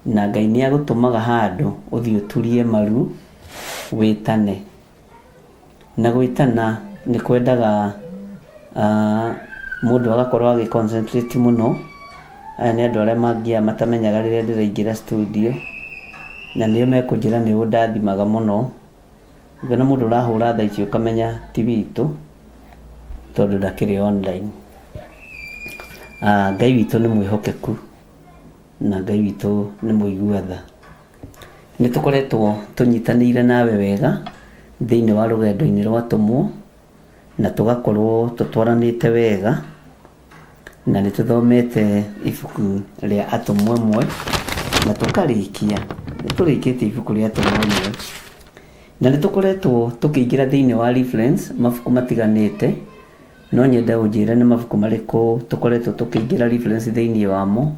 Na Ngai nĩ agũtũmaga handũ ũthiĩ ũturie maru wĩtane. Na gwĩtana nĩ kwendaga mũndũ agakorwo agĩ concentrate mũno. Aya nĩ andũ arĩa mangiaga matamenyaga rĩrĩa ndĩraingĩra studio, na nĩo mekũnjĩra nĩ ũndathimaga mũno. Ũngĩona mũndũ ũrahũra thaa ici ũkamenya ti witũ, tondũ ndakĩrĩ online. Ngai witũ nĩ mwĩhokeku, na Ngai witũ nĩ mũigua tha. Nĩ tũkoretwo tũnyitanĩire nawe wega thĩinĩ wa rũgendo-inĩ rwa atũmwo, na tũgakorwo tũtwaranĩte wega, na nĩ tũthomete ibuku rĩa atũmwo ĩmwe, na tũkarĩkia. Nĩ tũrĩkĩtie ibuku rĩa atũmwo ĩmwe, na nĩ tũkoretwo tũkĩingĩra thĩinĩ wa reference mabuku matiganĩte. No nyende ũnjĩre nĩ mabuku marĩkũ tũkoretwo tũkĩingĩra reference thĩinĩ wamo,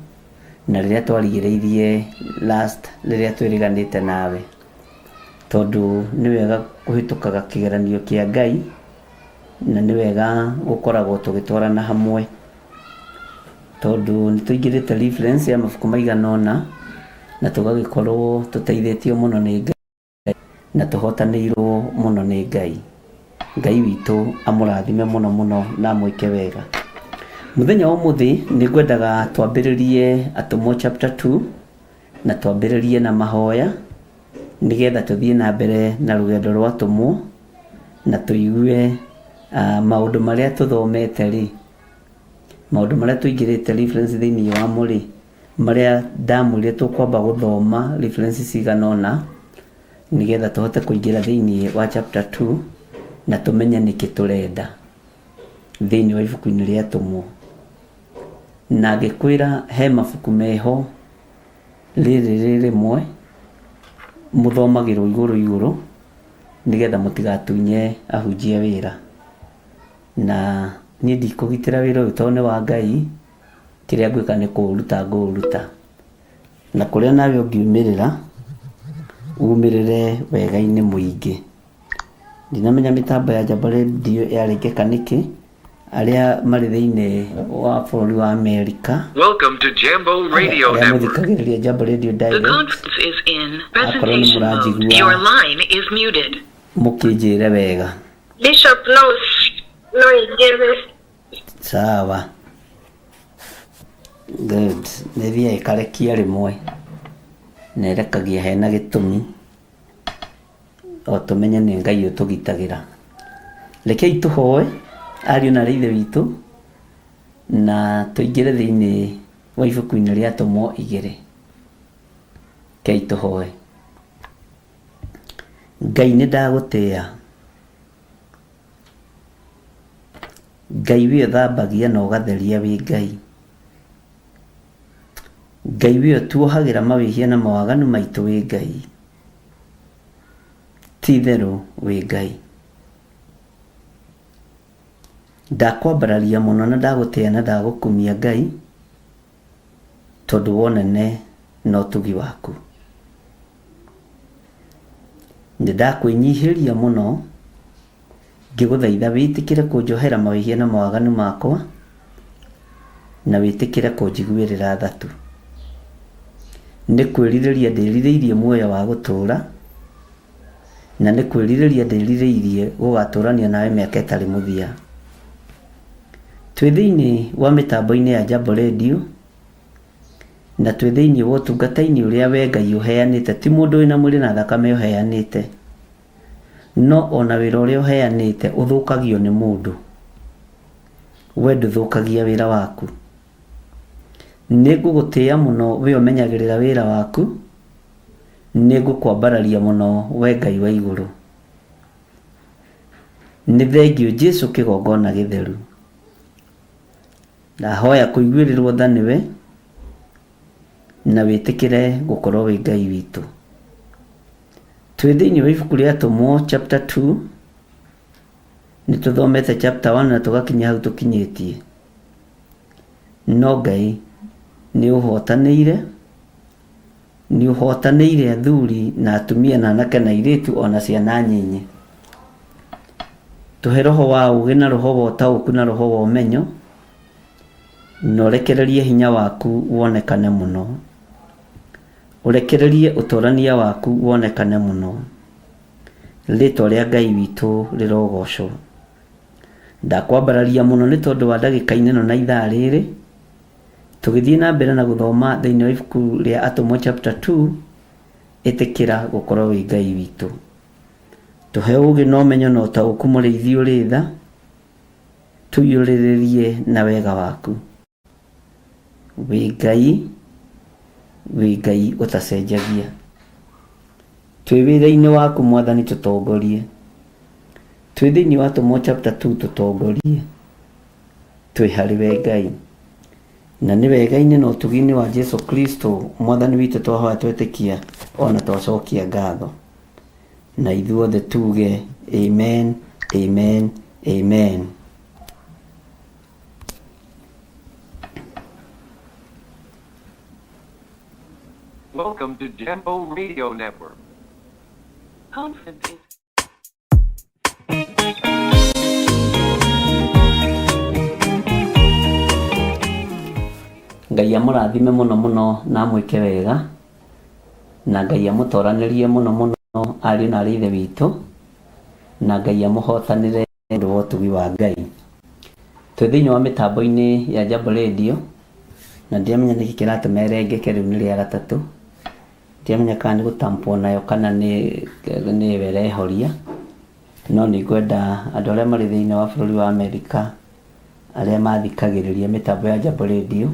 na rĩrĩa twarigĩrĩirie last rĩrĩa twĩrĩganĩte nawe. Tondũ nĩ wega kũhĩtũkaga kĩgeranio kĩa Ngai, na nĩ wega gũkoragwo tũgĩtwarana hamwe. Tondũ nĩ tũingĩrĩte reference ya mabuku maigana ũna, na tũgagĩkorwo tũteithĩtio mũno nĩ Ngai, na tũhotanĩirwo mũno nĩ Ngai. Ngai witũ amũrathime mũno mũno na amwĩke wega. Mũthenya wa ũmũthĩ nĩ ngwendaga twambĩrĩrie Atũmwo chapter 2, na twambĩrĩrie na mahoya, nĩgetha tũthiĩ na mbere na rũgendo rwa atũmwo, na tũigue maũndũ marĩa tũthomete rĩ, maũndũ marĩa tũingĩrĩte reference thĩinĩ wamo rĩ, marĩa ndamwĩrire tũkwamba gũthoma reference cigana ũna, nĩgetha tũhote kũingĩra thĩinĩ wa chapter 2, na tũmenye nĩkĩ tũrenda thĩinĩ wa ibuku-inĩ rĩa atũmwo. Na ngĩkwĩra he mabuku meho, rĩrĩ rĩ rĩmwe mũthomagĩrwo igũrũ igũrũ, nĩgetha mũtigatunye ahunjia wĩra. Na niĩ ndikũgitĩra wĩra ũyũ tondũ nĩ wa Ngai, kĩrĩa ngwĩka nĩ kũũruta ngũũruta. Na kũrĩa nawe ũngiumĩrĩra, umĩrĩre wega-inĩ mũingĩ. Ndinamenya mĩtambo ya Jambo Radio yarengeka nĩkĩ, arĩa marĩ thĩinĩ wa bũrũri wa Amerika, Welcome to Jambo Radio arĩa Network. mũthikagĩrĩria Jambo Radio The Direct, conference is in akorwo nĩ presentation mode. mũranjigua Your line is muted. mũkĩnjĩre wega. Bishop no no ingĩre. Sawa, good. Nĩ thiaga ĩkarekia rĩmwe, na ĩrekagia hena gĩtũmi, o tũmenye nĩ Ngai ũtũgitagĩra. Rekei tũhoe ariũ na aarĩ a Ithe witũ, na tũingĩre thĩinĩ wa ibuku-inĩ rĩa Atũmwo igĩrĩ. Rekei tũhoe. Ngai nĩ ndagũtĩa. Ngai we ũthambagia na ũgatheria wĩ Ngai. Ngai we ũtuohagĩra mawĩhia na mawaganu maitũ wĩ Ngai. Ti itherũ wĩ Ngai. Ndakwambararia mũno na ndagũtĩa na ndagũkumia Ngai, tondũ wa ũnene na ũtugi waku. Nĩ ndakwĩnyihĩria mũno, ngĩgũthaitha wĩtĩkĩre kũnjohera mawĩhia na mawaganu makwa, na wĩtĩkĩre kũnjiguĩrĩra tha tu. Nĩ kwĩrirĩria ndĩrirĩirie muoyo wa gũtũũra, na nĩ kwĩrirĩria ndĩrirĩirie gũgatũrania nawe mĩaka ĩtarĩ mũthia. Twĩ thĩinĩ wa mĩtambo-inĩ ya Jambo Radio, na twĩ thĩinĩ wa ũtungata-inĩ ũrĩa we Ngai ũheanĩte, ti mũndũ wĩna mwĩrĩ na thakame ũheanĩte, no ona wĩra ũrĩa ũheanĩte ũthũkagio nĩ mũndũ. We ndũthũkagia wĩra waku. Nĩ ngũgũtĩa mũno we ũmenyagĩrĩra wĩra waku, nĩ ngũkwambararia mũno we Ngai wa igũrũ. Nĩ thengio Jesu kĩgongona gĩtheru. Ndahoya kũiguĩrĩrwo tha nĩwe, na wĩtĩkĩre gũkorwo wĩ Ngai witũ. Twĩ thĩinĩ wa ibuku rĩa Atũmwo chapter 2, nĩ tũthomete chapter 1 na tũgakinya hau tũkinyĩtie. No Ngai nĩ ũhotanĩire, nĩ ũhotanĩire athuri na atumia na anake na airĩtu ona ciana nyinyi. Tũhe roho wa ũũgĩ na roho wa ũtaũku na roho wa ũmenyo, na ũrekererie hinya waku wonekane mũno. Ũrekererie ũtorania waku wonekane mũno. Rĩtwa rĩa Ngai witũ rĩrogocwo. Ndakwambararia mũno nĩ tondũ wa ndagĩka-inĩ ĩno na ithaa rĩrĩ, tũgĩthiĩ na mbere na gũthoma thĩinĩ wa ibuku rĩa Atũmwo chapter 2, ĩtĩkĩra gũkorwo wĩ Ngai witũ. Tũhe ũũgĩ na ũmenyo na ũtaũku mũrĩithi ũrĩ tha, tũiyũrĩrĩrie na wega waku. Wĩ Ngai, wĩ Ngai ũtacenjagia. Twĩ wĩra-inĩ waku Mwathani tũtongorie. Twĩ thĩinĩ wa Atũmwo chapter 2 tũtongorie. Twĩ harĩ we Ngai. Na nĩ wega-inĩ na ũtugi-inĩ wa Jesu Kristo Mwathani witũ twahoya twetĩkia ona twacokia ngatho. Na ithuothe tuge amen, amen, amen. Welcome to Jambo Radio Network. Conference is Ngai amũrathime mũno mũno na amwĩke wega, na Ngai amũtoranĩrie mũno mũno ariũ na arĩ ithe witũ, na Ngai amũhotanĩre nĩ ũndũ wa ũtugi wa Ngai. Twĩ thĩinĩ wa mĩtambo-inĩ ya Jambo Radio, na ndiramenya nĩkĩ kĩratũma ĩrengeke rĩu nĩ rĩa gatatũ. Ndiramenya kana nĩ gũtampwo nayo kana nĩ nĩyo ĩrehoria, no nĩ ngwenda andũ arĩa marĩ thĩinĩ wa bũrũri wa Amerika, arĩa mathikagĩrĩria mĩtambo ya Jambo Radio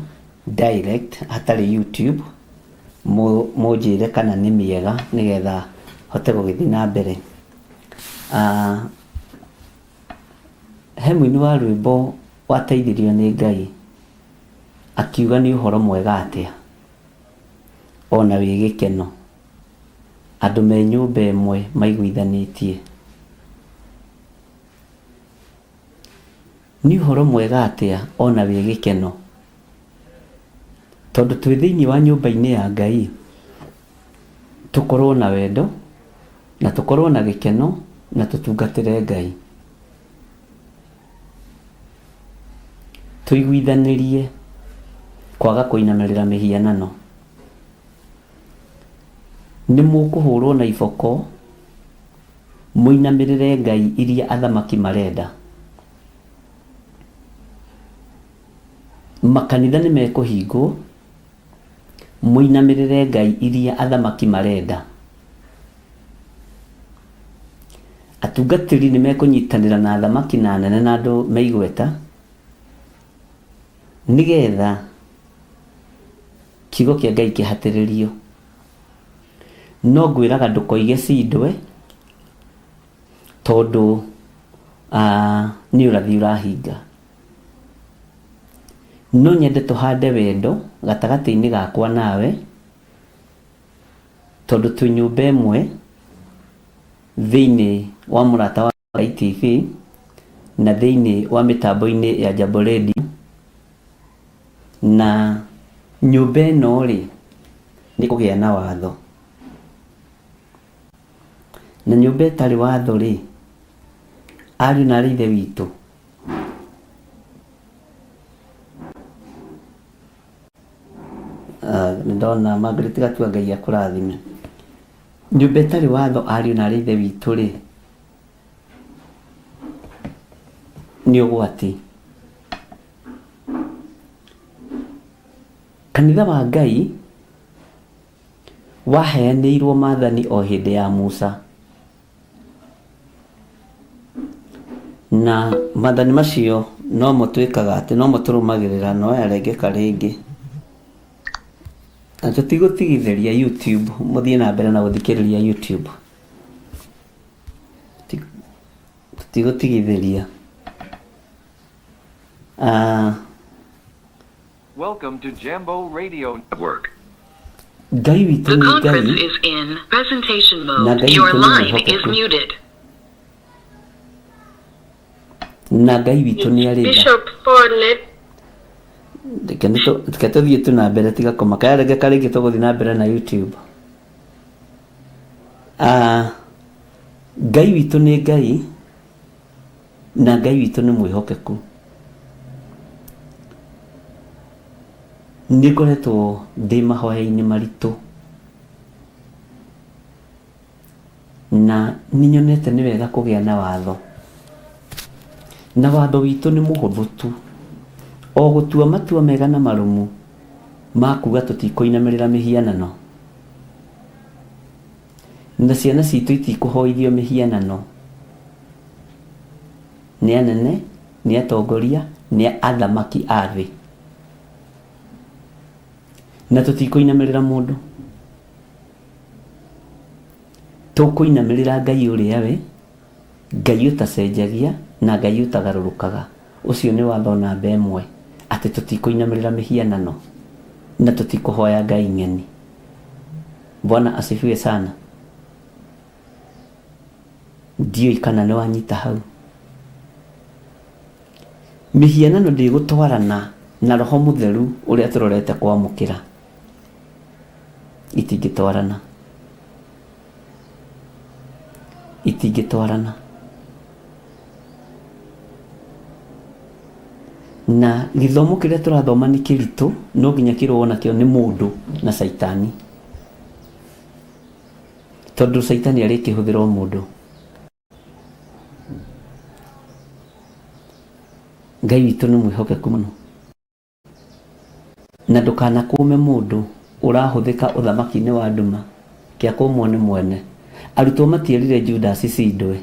direct hatarĩ YouTube, mũnjĩre kana nĩ mĩega nĩgetha hote gũgĩthiĩ na mbere. He mũini wa rwĩmbo wateithirio nĩ Ngai akiuga nĩ ũhoro mwega atĩa ona wĩ gĩkeno andũ me nyũmba ĩmwe maiguithanĩtie. Nĩ ũhoro mwega atĩa ona wĩ gĩkeno tondũ twĩ thĩinĩ wa nyũmba-inĩ ya Ngai tũkorwo na wendo na tũkorwo na gĩkeno na tũtungatĩre Ngai. Tũiguithanĩrie kwaga kũinamĩrĩra mĩhianano. Nĩ mũkũhũrwo na iboko mũinamĩrĩre ngai iria athamaki marenda. Makanitha nĩ mekũhingwo mũinamĩrĩre ngai iria athamaki marenda. Atungatĩri nĩ mekũnyitanĩra na athamaki na anene na andũ me igweta nĩgetha kiugo kĩa Ngai kĩhatĩrĩrio. No ngwĩraga ndũkoige cindwe tondũ nĩ ũrathi ũrahinga. No nyende tũhande wendo gatagatĩ-inĩ gakwa nawe tondũ twĩ nyũmba ĩmwe thĩinĩ wa Mũrata wa Ngai TV na thĩinĩ wa mĩtambo-inĩ ya Jambo Radio na nyũmba ĩno rĩ nĩ kũgĩa na watho. Na nyũmba ĩtarĩ watho rĩ, ariũ na arĩ ithe witũ, nĩ ndona Margaret Gatua Ngai akũrathime. Nyũmba ĩtarĩ watho ariũ na arĩ ithe witũ rĩ, nĩ ũgwati. Kanitha wa Ngai waheanĩirwo maathani o hĩndĩ ya Musa. Na maathani macio nomo twĩkaga atĩ nomo tũrũmagĩrĩra no yarengeka rĩngĩ. Na tũtigũtigithĩria YouTube, mũthiĩ na mbere na gũthikĩrĩria YouTube. Tũtigũtigithĩria. Welcome to Jambo Radio Network. Ngai witũ The nĩ Ngai conference is in presentation na mode. Ngai Your witũ nĩ line is mwĩhokeku muted. na Ngai witũ nĩ arĩ tha. Bishop Fonet. Reke reke tũthiĩ tu na mbere tiga kũmaka ya reke karĩngĩ tũgũthiĩ na mbere na YouTube. Ah, Ngai witũ nĩ Ngai na Ngai witũ nĩ mwĩhokeku. Nĩ ngoretwo ndĩ mahoya-inĩ maritũ na nĩ nyonete nĩ wega kũgĩa na watho, na watho witũ nĩ mũhũthũ tu, o gũtua matua mega na marũmu ma kuga tũtikũinamĩrĩra mĩhianano, na ciana citũ itikũhoithio mĩhianano nĩ anene, nĩ atongoria, nĩ athamaki a thĩ, na tũtikũinamĩrĩra mũndũ, tũkũinamĩrĩra Ngai ũrĩa we Ngai ũtacenjagia na Ngai ũtagarũrũkaga. Ũcio nĩ watho namba ĩmwe, atĩ tũtikũinamĩrĩra mĩhianano na tũtikũhoya Ngai ng'eni. Bwana asifiwe sana. Ndiũĩ kana nĩ wanyita hau. Mĩhianano ndĩgũtwarana na roho mũtheru ũrĩa tũrorete kwamũkĩra, itingĩtwarana, itingĩtwarana. Na gĩthomo kĩrĩa tũrathoma nĩ kĩritũ, no nginya kĩrũo nakĩo nĩ mũndũ na caitani, tondũ caitani arĩkĩhũthĩra o mũndũ. Ngai witũ nĩ mwĩhokeku mũno, na ndũkanakũme mũndũ ũrahũthĩka ũthamaki-inĩ wa nduma, kĩa kũmwo nĩ mwene. Arutwo matierire Judas cindwe.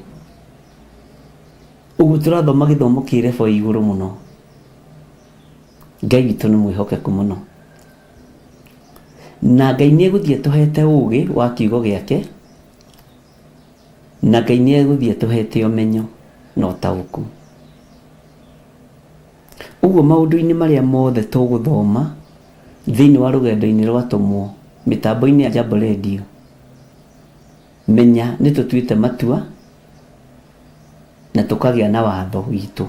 Ũguo tũrathoma gĩthomo kĩ level igũrũ mũno. Ngai witũ nĩ mwĩhokeku mũno, na Ngai nĩ egũthiĩ atũhete ũgĩ wa kiugo gĩake, na Ngai nĩ egũthiĩ atũhete ũmenyo na ũtaũku. Ũguo maũndũ-inĩ marĩa mothe tũgũthoma thĩinĩ wa rũgendo-inĩ rwa tũmwo mĩtambo-inĩ ya Jambo Radio, menya nĩ tũtuĩte matua na tũkagĩa na watho witũ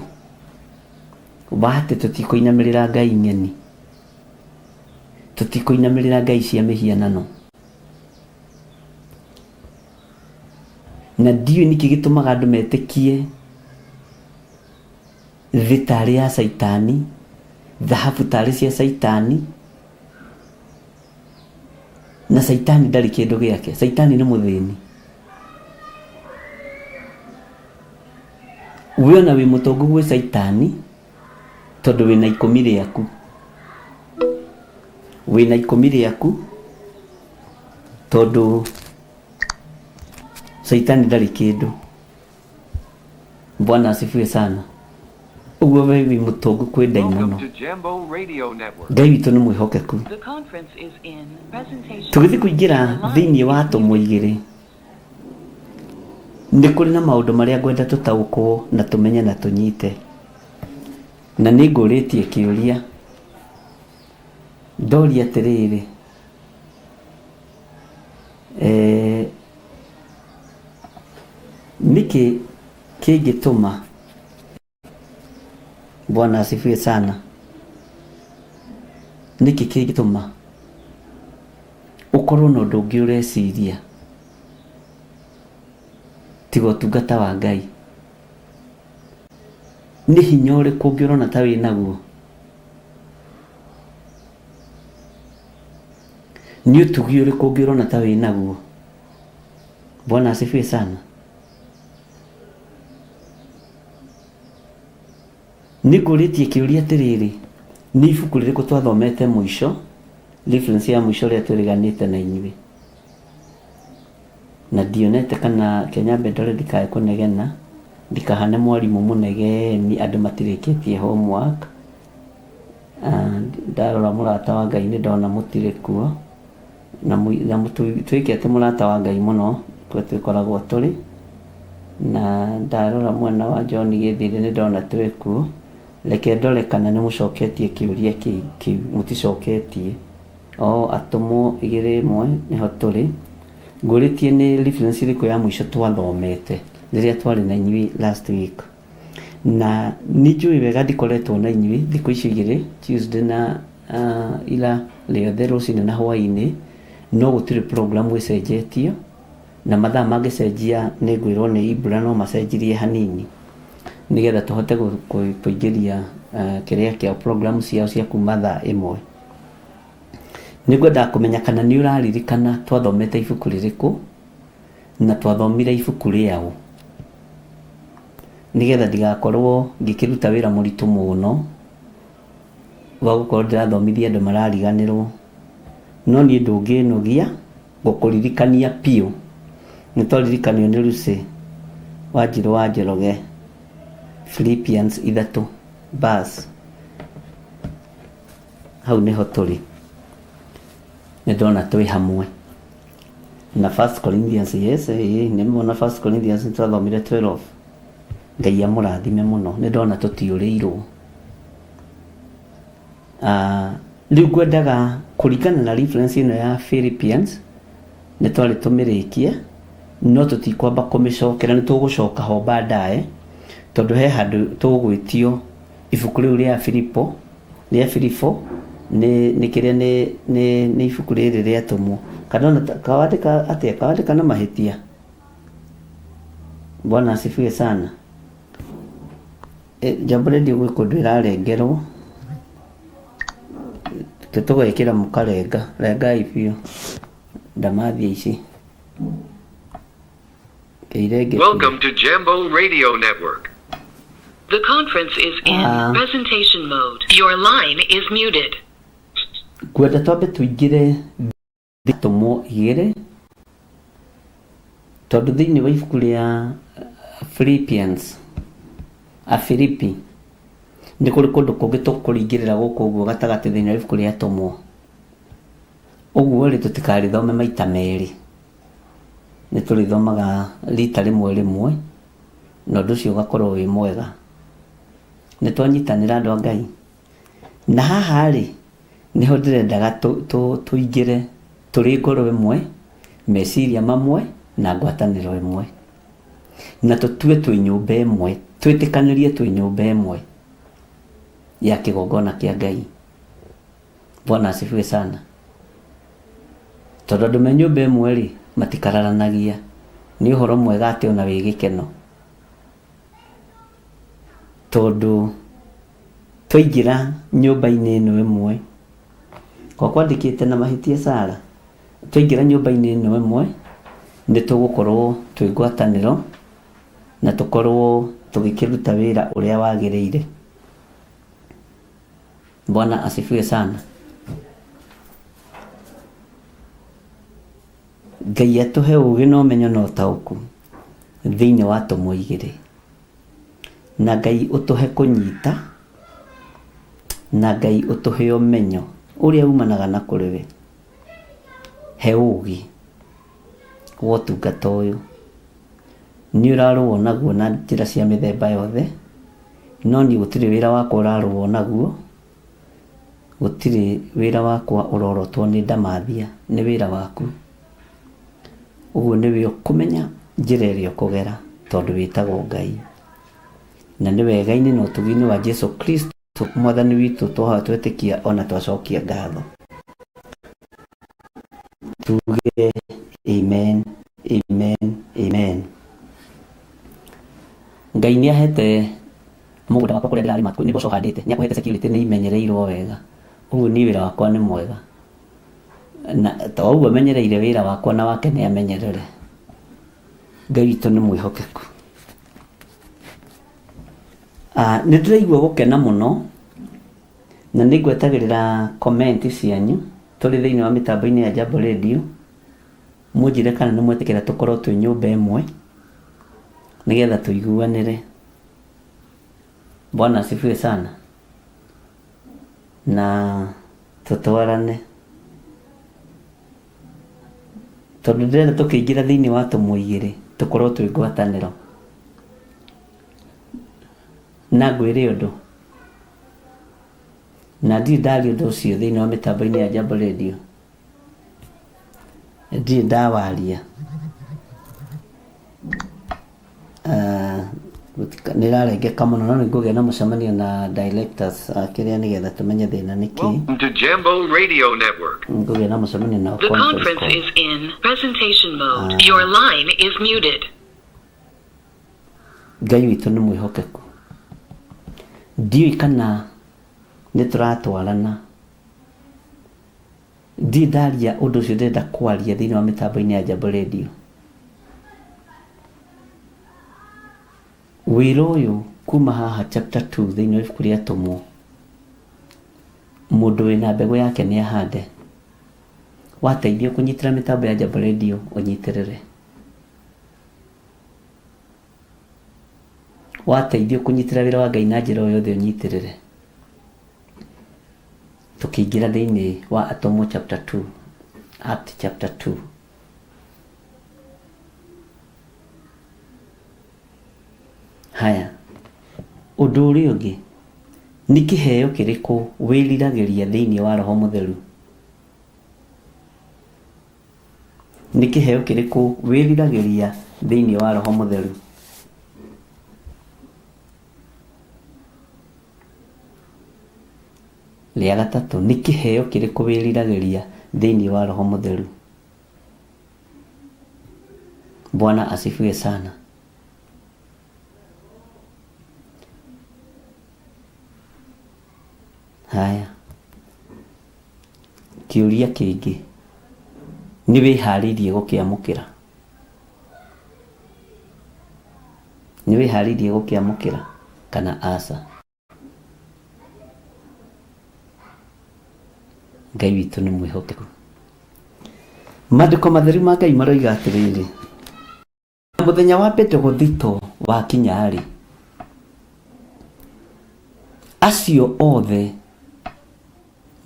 wa atĩ tũtikũinamĩrĩra Ngai ng'eni, tũtikũinamĩrĩra Ngai cia mĩhianano. Na ndiũĩ nĩkĩ gĩtũmaga andũ metĩkie thĩ tarĩ ya caitani, thahabu tarĩ cia caitani, na caitani ndarĩ kĩndũ gĩake. Caitani nĩ mũthĩni. We ona wĩ mũtongu gwĩ caitani tondũ wĩna ikũmi rĩaku, wĩna ikũmi rĩaku tondũ caitani ndarĩ kĩndũ. Bwana asifiwe sana. Ũguo we wĩ mũtongu kwĩ ndaimono. Welcome to Jambo Radio Network. Ngai witũ nĩ mwĩhokeku. The conference is in presentation. Tũgĩthiĩ kũingĩra thĩinĩ wa atũmwo igĩrĩ, nĩ kũrĩ na maũndũ marĩa ngwenda tũtaũkwo na tũmenye na tũnyite, na nĩ ngũrĩtie kĩũria ndoria atĩrĩrĩ, nĩkĩ kĩngĩtũma, Bwana asifiwe sana, nĩkĩ kĩngĩtũma ũkorwo na ũndũ ũngĩ ũreciria tiga ũtungata wa Ngai? Nĩ hinya ũrĩkũ ũngĩ ũrona ta wĩ naguo? Nĩ ũtugi ũrĩkũ ũngĩ ũrona ta wĩ naguo? Bwana asifiwe sana. Nĩ ngũrĩtie kĩũria atĩrĩrĩ, nĩ ibuku rĩrĩkũ twathomete mũico, reference ya mũico rĩrĩa twĩrĩganĩte na inyuĩ? Na ndionete kana Kenya ndore ndikae kũnegena, ndikahane mwarimũ mũnegeni andũ matirĩkĩtie homework. Ndarora mũrata wa Ngai nĩ ndona mũtirĩ kuo, na twĩke atĩ mũrata wa Ngai mũno kũrĩa twĩkoragwo tũrĩ. Na ndarora mwena wa John Gĩthiri nĩ ndona twĩ kuo. Reke ndore kana nĩ mũcoketie kĩũria kĩu, mũticoketie. O atũmwo igĩrĩ ĩmwe nĩho tũrĩ. Ngũrĩtie nĩ reference ĩrĩkũ ya mũico twathomete rĩrĩa twarĩ na inyuĩ last week. Na nĩ njũĩ wega ndikoretwo na inyuĩ thikũ icio igĩrĩ, Tuesday na ira rĩothe rũcinĩ na hwaĩ-inĩ, no gũtirĩ program ĩcenjetio, na mathaa mangĩcenjia nĩ ngwĩrwo nĩ Ibra no macenjirie hanini nĩgetha tũhote kũingĩria kĩrĩa kĩa program ciao cia kuma thaa 1. Nĩ ngwendaga kũmenya kana nĩ ũraririkana twathomete ibuku rĩrĩkũ na twathomire ibuku rĩaũ, nĩgetha ndigakorwo ngĩkĩruta wĩra mũritũ mũno wa gũkorwo ndĩrathomithia andũ marariganĩrwo. No niĩ ndũngĩnogia gũkũririkania biũ. Nĩ twaririkanio nĩ Lucy Wanjirũ wa Njoroge, Philippians 3 verse, hau nĩho tũrĩ. Nĩ ndona twĩ hamwe na 1 Corinthians, yes, nĩ mona 1 Corinthians nĩ twathomire 12. Ngai amũrathime mũno, nĩ ndona tũtiũrĩirwo. Rĩu ngwendaga kũringana na reference ĩno ya Philippians nĩ twarĩ tũmĩrĩkie, no tũtikwamba kũmĩcokera, nĩ tũgũcoka ho baadaye tondũ he handũ tũgwĩtio ibuku rĩu rĩa Filipo, rĩa Filipo nĩ kĩrĩa nĩ ibuku rĩrĩ rĩatũmwo. Kana ona kawandĩka atĩa, kawandĩka na mahĩtia. Bwana asifiwe sana. Jambo Radio gwĩ kũndũ ĩrarengerwo, tũgekĩra mũkarenga, rengai biũ ndamathia ici. Keirenge. Welcome to Jambo Radio Network. The conference is in presentation mode. Your line is muted. Ngwenda twambe tũingĩre thitũmwo igĩrĩ, tondũ thĩinĩ wa ibuku rĩa Philippians, Afilipi, nĩ kũrĩ kũndũ kũngĩ tũkũringĩrĩra gũkũ ũguo gatagatĩ thĩinĩ wa ibuku rĩa Atũmwo. Ũguo rĩ, tũtikarĩthome maita merĩ, nĩ tũrĩthomaga rita rĩmwe rĩmwe, na ũndũ ũcio ũgakorwo wĩ mwega. Nĩ twanyitanĩra andũ a Ngai. Na haha rĩ, nĩho ndĩrendaga tũingĩre tũrĩ ngoro ĩmwe, meciria mamwe na ngwatanĩro ĩmwe, na tũtue twĩ nyũmba ĩmwe, twĩtĩkanĩrie twĩ nyũmba ĩmwe ya kĩgongona kĩa Ngai. Bwana asifiwe sana. Tondũ andũ me nyũmba ĩmwe rĩ, matikararanagia. Nĩ ũhoro mwega atĩ ona wĩ gĩkeno, tondũ twaingĩra nyũmba-inĩ ĩno ĩmwe, kwa kwandĩkĩte na mahĩtia Sara, twaingĩra nyũmba-inĩ ĩno ĩmwe nĩ tũgũkorwo twĩ ngwatanĩro na tũkorwo tũgĩkĩruta wĩra ũrĩa wagĩrĩire. Bwana asifiwe sana. Ngai atũhe ũũgĩ na ũmenyo na ũtaũku thĩinĩ wa atũmwo igĩrĩ, na Ngai ũtũhe kũnyita, na Ngai ũtũhe ũmenyo ũrĩa umanaga na kũrĩ we. He ũũgĩ wa ũtungata ũyũ, nĩ ũrarũo naguo na njĩra cia mĩthemba yothe, no niĩ gũtirĩ wĩra wakwa ũrarũo naguo, gũtirĩ wĩra wakwa ũrorotwo nĩ ndamathia, nĩ wĩra waku. Ũguo nĩwe ũkũmenya njĩra ĩrĩa ũkũgera, tondũ wĩtagwo Ngai. Na nĩ wega-inĩ na ũtugi-inĩ wa Jesu Kristo Mwathani witũ twahoya twetĩkia ona twacokia ngatho. Tuge amen, amen, amen. Ngai nĩ ahete mũgũnda wakwa kũrĩa ndĩrarĩma, nĩ mboco handĩte, nĩ akũhete security, nĩ imenyereirwo wega. Ũguo niĩ wĩra wakwa nĩ mwega. Na to ũguo menyereire wĩra wakwa na wake nĩ amenyerere. Ngai witũ nĩ mwĩhokeku. Nĩ ndĩraigua gũkena mũno na nĩ ngwetagĩrĩra comment cianyu tũrĩ thĩinĩ wa mĩtambo-inĩ ya Jambo Radio. Mũnjĩre kana nĩ mwetĩkĩra tũkorwo twĩ nyũmba ĩmwe nĩgetha tũiguanĩre. Bwana asifiwe sana. Na tũtwarane, tondũ ndĩrenda tũkĩingĩra thĩinĩ wa atũmwo igĩrĩ tũkorwo twĩ ngwatanĩro. Na ngwĩre ũndũ, na ndirĩ ndaria ũndũ ũcio thĩinĩ wa mĩtambo-inĩ ya Jambo Radio, ndirĩ ndawaria. Nĩ ĩrarengeka mũno, no nĩ ngũgĩa na mũcemanio na directors a kĩrĩa nĩgetha tũmenye thĩna nĩ kĩ. Welcome to Jambo Radio Network. Ngũgĩa na mũcemanio nao The conference conference call. is in presentation mode. Your line is muted. Ngai witũ nĩ mwĩhokeku. Ndiũĩ kana nĩ tũratwarana. Ndirĩ ndaria ũndũ ũcio ndĩrenda kwaria thĩinĩ wa mĩtambo-inĩ ya Jambo Radio. Wĩra ũyũ kuma haha chapter 2 thĩinĩ wa ibuku rĩa Atũmwo, mũndũ wĩna mbegũ yake nĩ ahande. Wateithio kũnyitĩra mĩtambo ya Jambo Radio ũnyitĩrĩre. Wateithio kũnyitĩra wĩra wa Ngai na njĩra o yothe ũnyitĩrĩre. Tũkĩingĩra thĩinĩ wa Atũmwo chapter 2, Act chapter 2. Haya, ũndũ ũrĩa ũngĩ nĩ kĩheo kĩrĩkũ wĩriragĩria thĩinĩ wa Roho Mũtheru? Nĩ kĩheo kĩrĩkũ wĩriragĩria thĩinĩ wa Roho Mũtheru? Rĩa gatatũ, nĩ kĩheo kĩrĩkũ wĩriragĩria thĩinĩ wa Roho Mũtheru? Bwana asifiwe sana. Haya, kĩũria kĩngĩ, nĩ wĩharĩirie gũkĩamũkĩra? Nĩ wĩharĩirie gũkĩamũkĩra kana aca? Ngai witũ nĩ mwĩhokeku. Maandĩko matheru ma Ngai maroiga atĩrĩrĩ, na mũthenya wa Bendegothito wakinya-rĩ, acio othe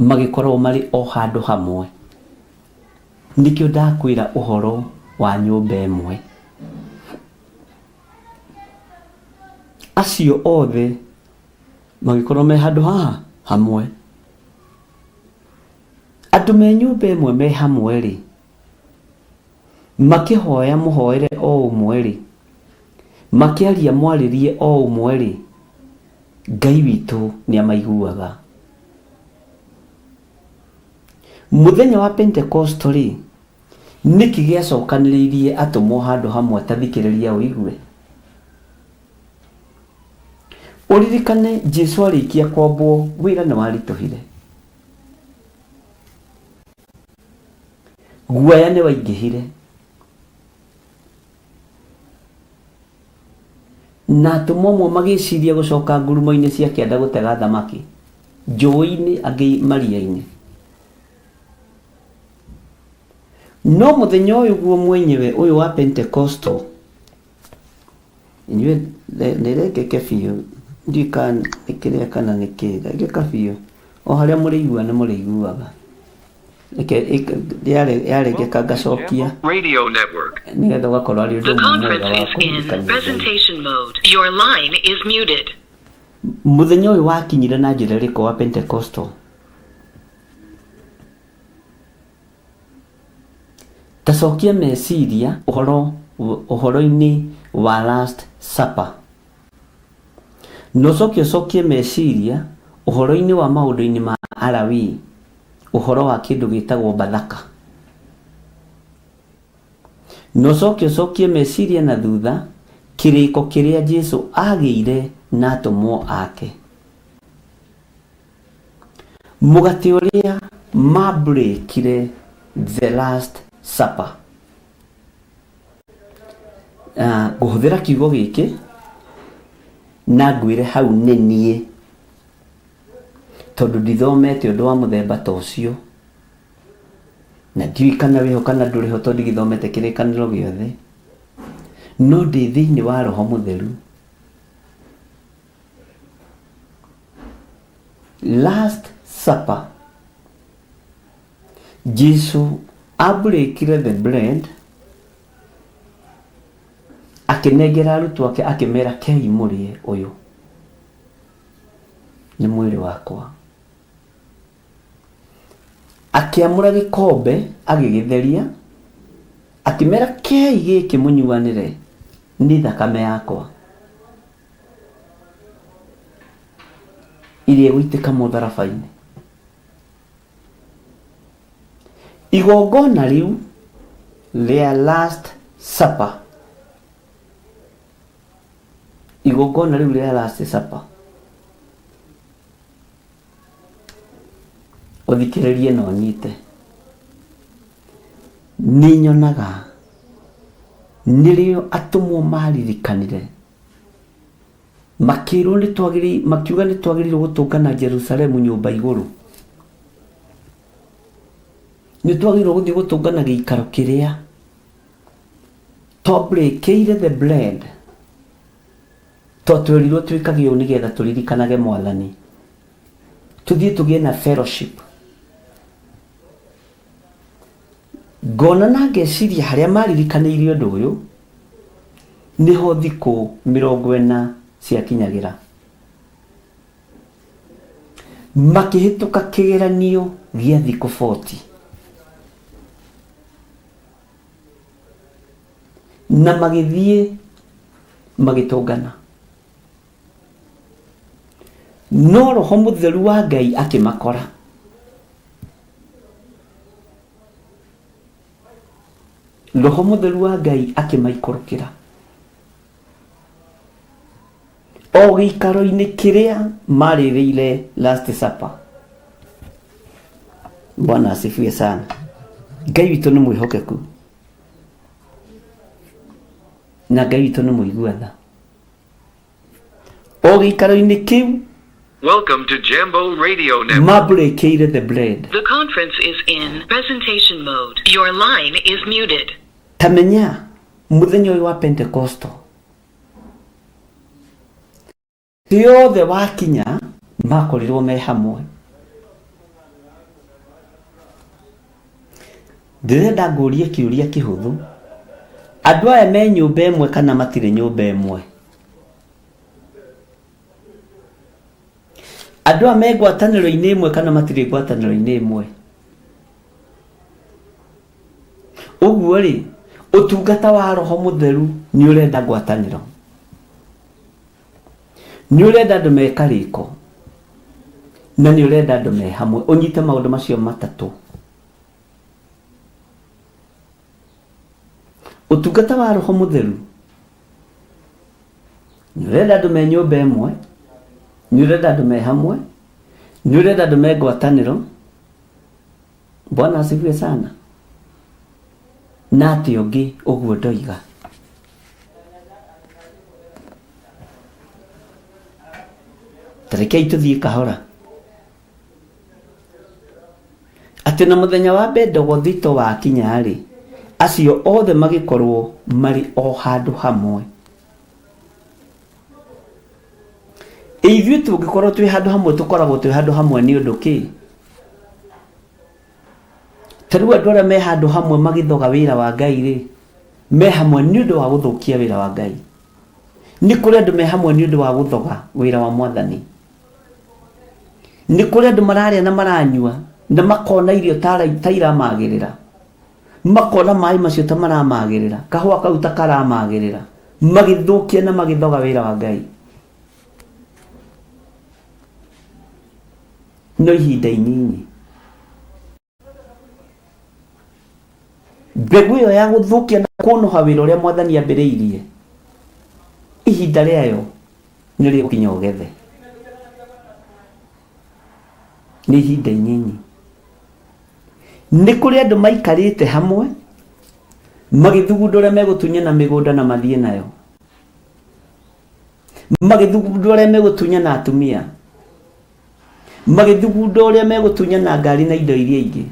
magĩkorwo marĩ o handũ hamwe. Nĩkĩo ndakwĩra ũhoro wa nyũmba ĩmwe. Acio othe magĩkorwo me handũ haha hamwe. Andũ me nyũmba ĩmwe me hamwe rĩ, makĩhoya mũhoere o ũmwe rĩ, makĩaria mwarĩrie o ũmwe rĩ, Ngai witũ nĩ amaiguaga. Mũthenya wa Pentecost rĩ, nĩkĩ gĩacokanĩrĩirie atũmwo handũ hamwe? Ta thikĩrĩria ũigue. Ũririkane Jesu arĩkia kwambwo, wĩra nĩ waritũhire, guoya nĩ waingĩhire, na atũmwo amwe magĩciria gũcoka ngurumo-inĩ cia kĩanda gũtega thamaki njũĩ-inĩ, angĩ maria-inĩ. No mũthenya ũyũ guo mwenyewe ũyũ wa Pentecostal, inyuĩ nĩ rengeke biũ, ndiũĩ kana nĩ kĩrĩa kana nĩ kĩ, rengeka biũ o harĩa mũrĩigua nĩ mũrĩiguaga. Reke yarengeka ngacokia Radio Network. nĩgetha ũgakorwo arĩ ũndũ The ũmwe mwega conference wa is in kũririkania Ngai. presentation mode. Your line is muted. Mũthenya ũyũ wakinyire na njĩra ĩrĩkũ wa Pentecostal? Tacokia meciria ũhoro ũhoro-inĩ wa Last Supper, na ũcoke ũcokie meciria ũhoro-inĩ wa maũndũ-inĩ ma Alawii, ũhoro wa kĩndũ gĩtagwo Bathaka, na ũcoke ũcokie meciria na thutha kĩrĩko kĩrĩa Jesu agĩire na atũmwo ake, mũgate ũrĩa mabreakire, the Last Supper. Ngũhũthĩra kiugo gĩkĩ na ngwĩre hau nĩ niĩ, tondũ ndithomete ũndũ wa mũthemba ta ũcio, na ndiũĩ kana wĩho kana ndũrĩho, tondũ ndigĩthomete kĩrĩkanĩro gĩothe, no ndĩ thĩinĩ wa Roho Mũtheru. Last Supper, Jesu abreakire the bread, akĩnengera arutwo ake, akĩmera, "Kei mũrĩe, ũyũ nĩ mwĩrĩ wakwa." Akĩamũra gĩkombe, agĩgĩtheria, akĩmera, "Kei gĩkĩ mũnyuanĩre, nĩ thakame yakwa." Iria ĩgũitĩka mũtharaba-inĩ. Igongona rĩu rĩa last supper, igongona rĩu rĩa last supper, ũthikĩrĩrie na ũnyite, nĩ nyonaga nĩrĩo atũmwo maririkanire makĩrwo nĩ twagĩrĩ makiuga nĩ twagĩrĩirwo gũtũngana Jerusalemu nyũmba igũrũ, nĩ twagĩrĩirwo gũthiĩ gũtũngana gĩikaro kĩrĩa twabreakĩire the bread, twatwerirwo twĩkage ũũ nĩgetha tũririkanage mwathani, tũthiĩ tũgĩe na fellowship. Ngona na ngeciria harĩa maririkanĩire ũndũ ũyũ nĩho thikũ 40 ciakinyagĩra, makĩhĩtũka kĩgeranio gĩa thikũ 40 na magĩthiĩ magĩtũngana, no Roho Mũtheru wa Ngai akĩmakora. Roho Mũtheru wa Ngai akĩmaikũrũkĩra o gĩikaro-inĩ kĩrĩa marĩrĩire last supper. Bwana asifiwe sana. Ngai witũ nĩ mwĩhokeku na Ngai witũ nĩ mũigua tha. O gĩikaro-inĩ kĩu Welcome to Jambo Radio Network. mabreakĩire the bread. The conference is in presentation mode. Your line is muted. Ta menya mũthenya ũyũ wa Pentecostal ciothe wakinya makorirwo me hamwe. Ndĩrenda ngũrie kĩũria kĩhũthũ, andũ aya me nyũmba ĩmwe kana matirĩ nyũmba ĩmwe? Andũ aya me ngwatanĩro-inĩ ĩmwe kana matirĩ ngwatanĩro-inĩ ĩmwe? Ũguo rĩ, ũtungata wa Roho Mũtheru nĩ ũrenda ngwatanĩro, nĩ ũrenda andũ me karĩko, na nĩ ũrenda andũ me hamwe. Ũnyite maũndũ macio matatũ. Ũtungata wa Roho Mũtheru nĩ ũrenda andũ me nyũmba ĩmwe, nĩ ũrenda andũ me hamwe, nĩ ũrenda andũ me ngwatanĩro. Bwana asifiwe sana. Na atĩ ũngĩ ũguo ndoiga. Tarekei tũthiĩ kahora. Atĩ na mũthenya wa Bendegothito wakinya rĩ, acio othe magĩkorwo marĩ o handũ hamwe. Ithuĩ tũngĩkorwo twĩ handũ hamwe tũkoragwo twĩ handũ hamwe nĩ ũndũ kĩ? Ta rĩu andũ arĩa me handũ hamwe magĩthoga wĩra wa Ngai rĩ, me hamwe nĩ ũndũ wa gũthũkia wĩra wa Ngai. Nĩ kũrĩ andũ me hamwe nĩ ũndũ wa gũthoga wĩra wa mwathani. Nĩ kũrĩ andũ mararĩa na maranyua na makona irio ta iramagĩrĩra, makona maĩ macio ta maramagĩrĩra, kahũa kau ta karamagĩrĩra, magĩthũkia na magĩthoga wĩra wa Ngai. No ihinda inyinyi mbegũ ĩyo ya gũthũkia na kũnũha wĩra ũrĩa mwathani ambĩrĩirie, ihinda rĩayo nĩ rĩgũkinya ũgethe. Nĩ ihinda inyinyi. Nĩ kũrĩ andũ maikarĩte hamwe magĩthugunda ũrĩa megũtunyana mĩgũnda na mathiĩ nayo, magĩthugunda ũrĩa megũtunyana atumia, magĩthugunda ũrĩa megũtunyana ngari na indo iria ingĩ.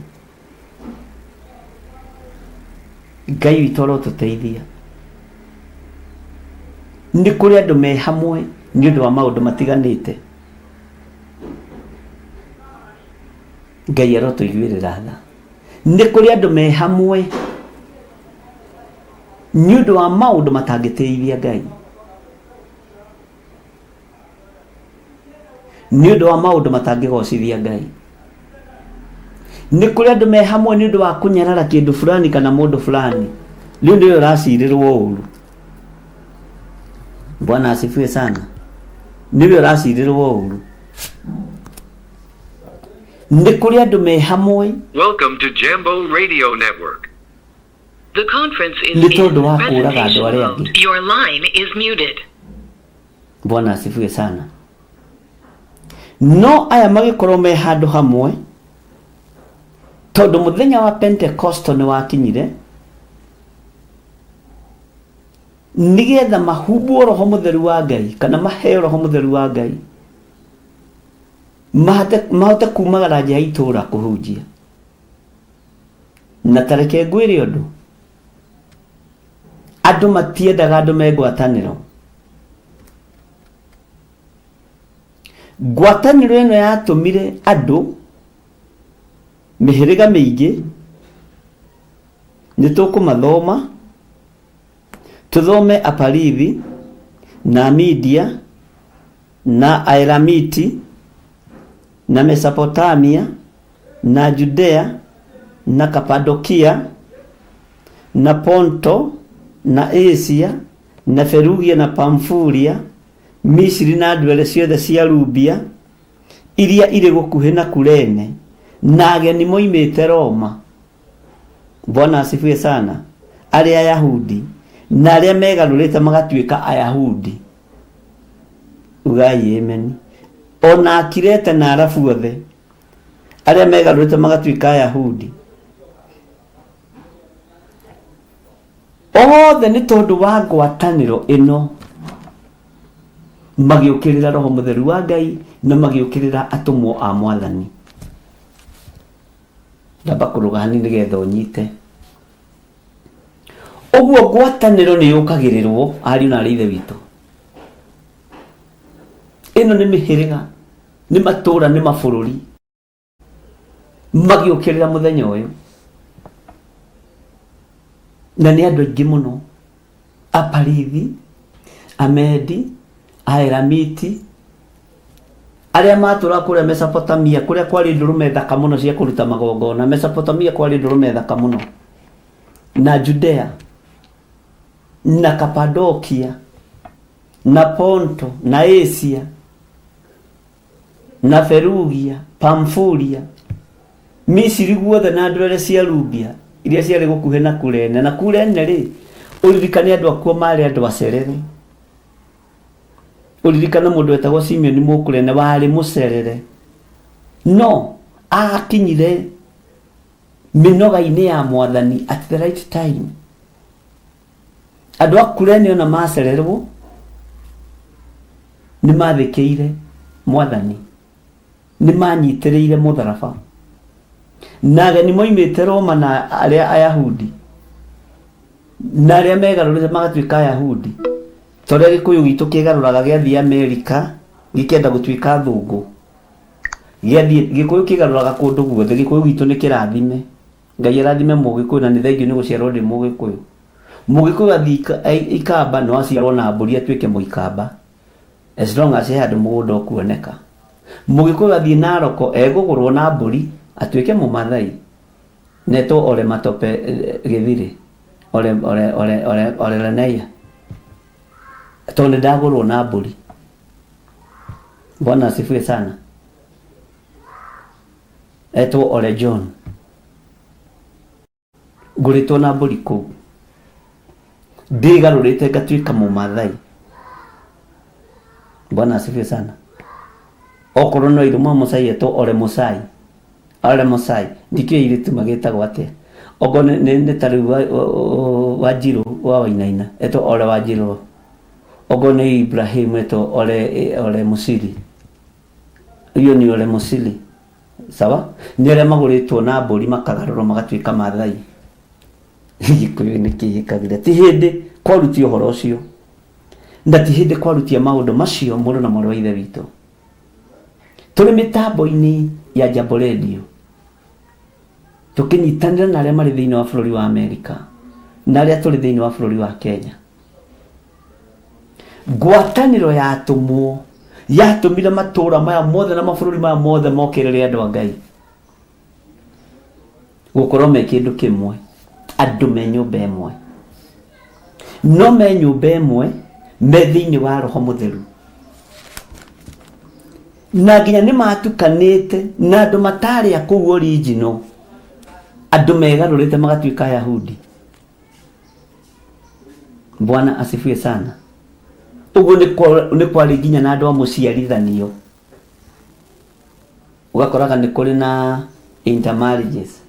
Ngai witũ arotũteithia. Nĩ kũrĩ andũ me hamwe nĩ ũndũ wa maũndũ matiganĩte. Ngai arotũiguĩrĩra tha. Nĩ kũrĩ andũ me hamwe nĩ ũndũ wa maũndũ matangĩtĩithia Ngai, nĩ ũndũ wa maũndũ matangĩgocithia Ngai. Nĩ kũrĩ andũ me hamwe nĩ ũndũ wa kũnyarara kĩndũ fulani kana mũndũ fulani, rĩu nĩwe ũracirĩrwo ũru. Bwana asifiwe sana. Nĩwe ũracirĩrwo ũru. Nĩ kũrĩ andũ me hamwe. Welcome to Jambo Radio Network. The conference is Nĩ tondũ in wa kũũraga andũ presentation arĩa mode. angĩ. Your line is muted. Bwana asifiwe sana. No aya magĩkorwo me handũ hamwe tondũ mũthenya wa Pentekosto nĩ wakinyire, nĩgetha mahumbwo roho mũtheru wa Ngai kana maheo roho mũtheru wa Ngai, mahote kumagara nja ya itũũra kũhunjia. Na tareke ngwĩre ũndũ, andũ matiendaga andũ me ngwatanĩro. Ngwatanĩro ĩno yatũmire andũ mĩhĩrĩga mĩingĩ, nĩ tũkũmathoma, tũthome Aparithi na Media na Aelamiti na Mesopotamia na Judea na Kapadokia na Ponto na Asia na Ferugia na Pamfulia, Misiri na ndwere ciothe cia Rubia iria irĩ gũkuhĩ na Kurene, na ageni moimĩte Roma. Bwana asifiwe sana. Arĩa Ayahudi na arĩa megarũrĩte magatuĩka Ayahudi, ugai amen. Ona Akirete na Arabu othe arĩa megarũrĩte magatuĩka Ayahudi othe, nĩ tondũ wa ngwatanĩro ĩno magĩũkĩrĩra roho mũtheru wa Ngai na magĩũkĩrĩra atũmwo a Mwathani. Ndamba kũrũga hanini nĩgetha ũnyite. Ũguo ngwatanĩro nĩ yũkagĩrĩrwo, ariũ na arĩ ithe witũ. Ĩno nĩ mĩhĩrĩga, nĩ matũũra, nĩ mabũrũri magĩũkĩrĩra mũthenya ũyũ, na nĩ andũ aingĩ mũno, Aparithi, Amedi, Aelamiti, arĩa matũraga kũrĩa Mesopotamia, kũrĩa kwarĩ ndũrũme thaka mũno cia kũruta magongona. Mesopotamia kwarĩ ndũrũme thaka mũno, na Judea na Kapadokia na Ponto na Asia na Ferugia, Pamfulia, Misiri guothe na ndwere cia Rubia iria ciarĩ gũkuhĩ na Kurene. Na Kurene rĩ, ũririkane andũ akuo marĩ andũ acerere. Ũririkane mũndũ wetagwo Simeon Mũkurene warĩ mũcerere, no akinyire mĩnoga-inĩ ya Mwathani at the right time. Andũ a Kurene ona macererwo nĩ mathĩkĩire Mwathani, nĩ manyitĩrĩire mũtharaba. Na ageni moimĩte Roma na arĩa Ayahudi na arĩa megarũrĩte magatuĩka Ayahudi, ta ũrĩa Gĩkũyũ gitũ kĩgarũraga gĩathiĩ Amerika gĩkĩenda gũtuĩka thũngũ, gĩathiĩ Gĩkũyũ kĩgarũraga kũndũ guothe. Gĩkũyũ gitũ nĩ kĩrathime, Ngai arathime Mũgĩkũyũ, na nĩ thengiũ nĩ gũciarwo ndĩ Mũgĩkũyũ. Mũgĩkũyũ athiĩ Ikamba no aciarwo na mbũri atuĩke Mũikamba, as long as he handũ mũgũnda ũkuoneka. Mũgĩkũyũ athiĩ Naroko egũgũrwo na mbũri atuĩke Mũmathai, netwo Ole Matope Gĩthirĩ, Ole Ole Ole Ole Ole Leneia, tondũ nĩ ndagũrwo na mbũri. Bwana asifiwe sana. Etwo Ole John, ngũrĩtwo na mbũri kũu, ndĩgarũrĩte ngatuĩka Mũmathai. Bwana asifiwe sana. Okorwo no irũma Mũcai etwo Ole Mũcai, Ole Mũcai. Ndikĩũĩ airĩtu magĩtagwo atĩa. Okorwo nĩ ta rĩu Wanjirũ wa Wainaina etwo Ole Wanjirũ. Okorwo nĩ Ibrahim etwo Ole Mũciri. Iyo ni Ole Mũciri. Sawa? Nĩ arĩa magũrĩtwo na mbũri makagarũrwo magatuĩka Maathai. Gĩkũyũ nĩ kĩhĩkagĩra. Ti hĩndĩ kwarutia ũhoro ũcio, na ti hĩndĩ kwarutia maũndũ macio, mũrũ na mwarĩ wa ithe witũ. Tũrĩ mĩtambo-inĩ ya Jambo Radio, tũkĩnyitanĩra na arĩa marĩ thĩinĩ wa bũrũri wa Amerika na arĩa tũrĩ thĩinĩ wa bũrũri wa Kenya. Ngwatanĩro yatũmwo yatũmire matũũra maya mothe na mabũrũri maya mothe mokĩrĩre andũ a Ngai gũkorwo me kĩndũ kĩmwe, andũ me nyũmba ĩmwe, no me nyũmba ĩmwe me thĩinĩ wa roho mũtheru. Na nginya nĩ matukanĩte na andũ matarĩ a kũu original, andũ megarũrĩte magatuĩka Ayahudi. Bwana asifiwe sana. Ũguo nĩ kwarĩ nginya na andũ a mũciarithanio, ũgakoraga nĩ kũrĩ na intermarriages.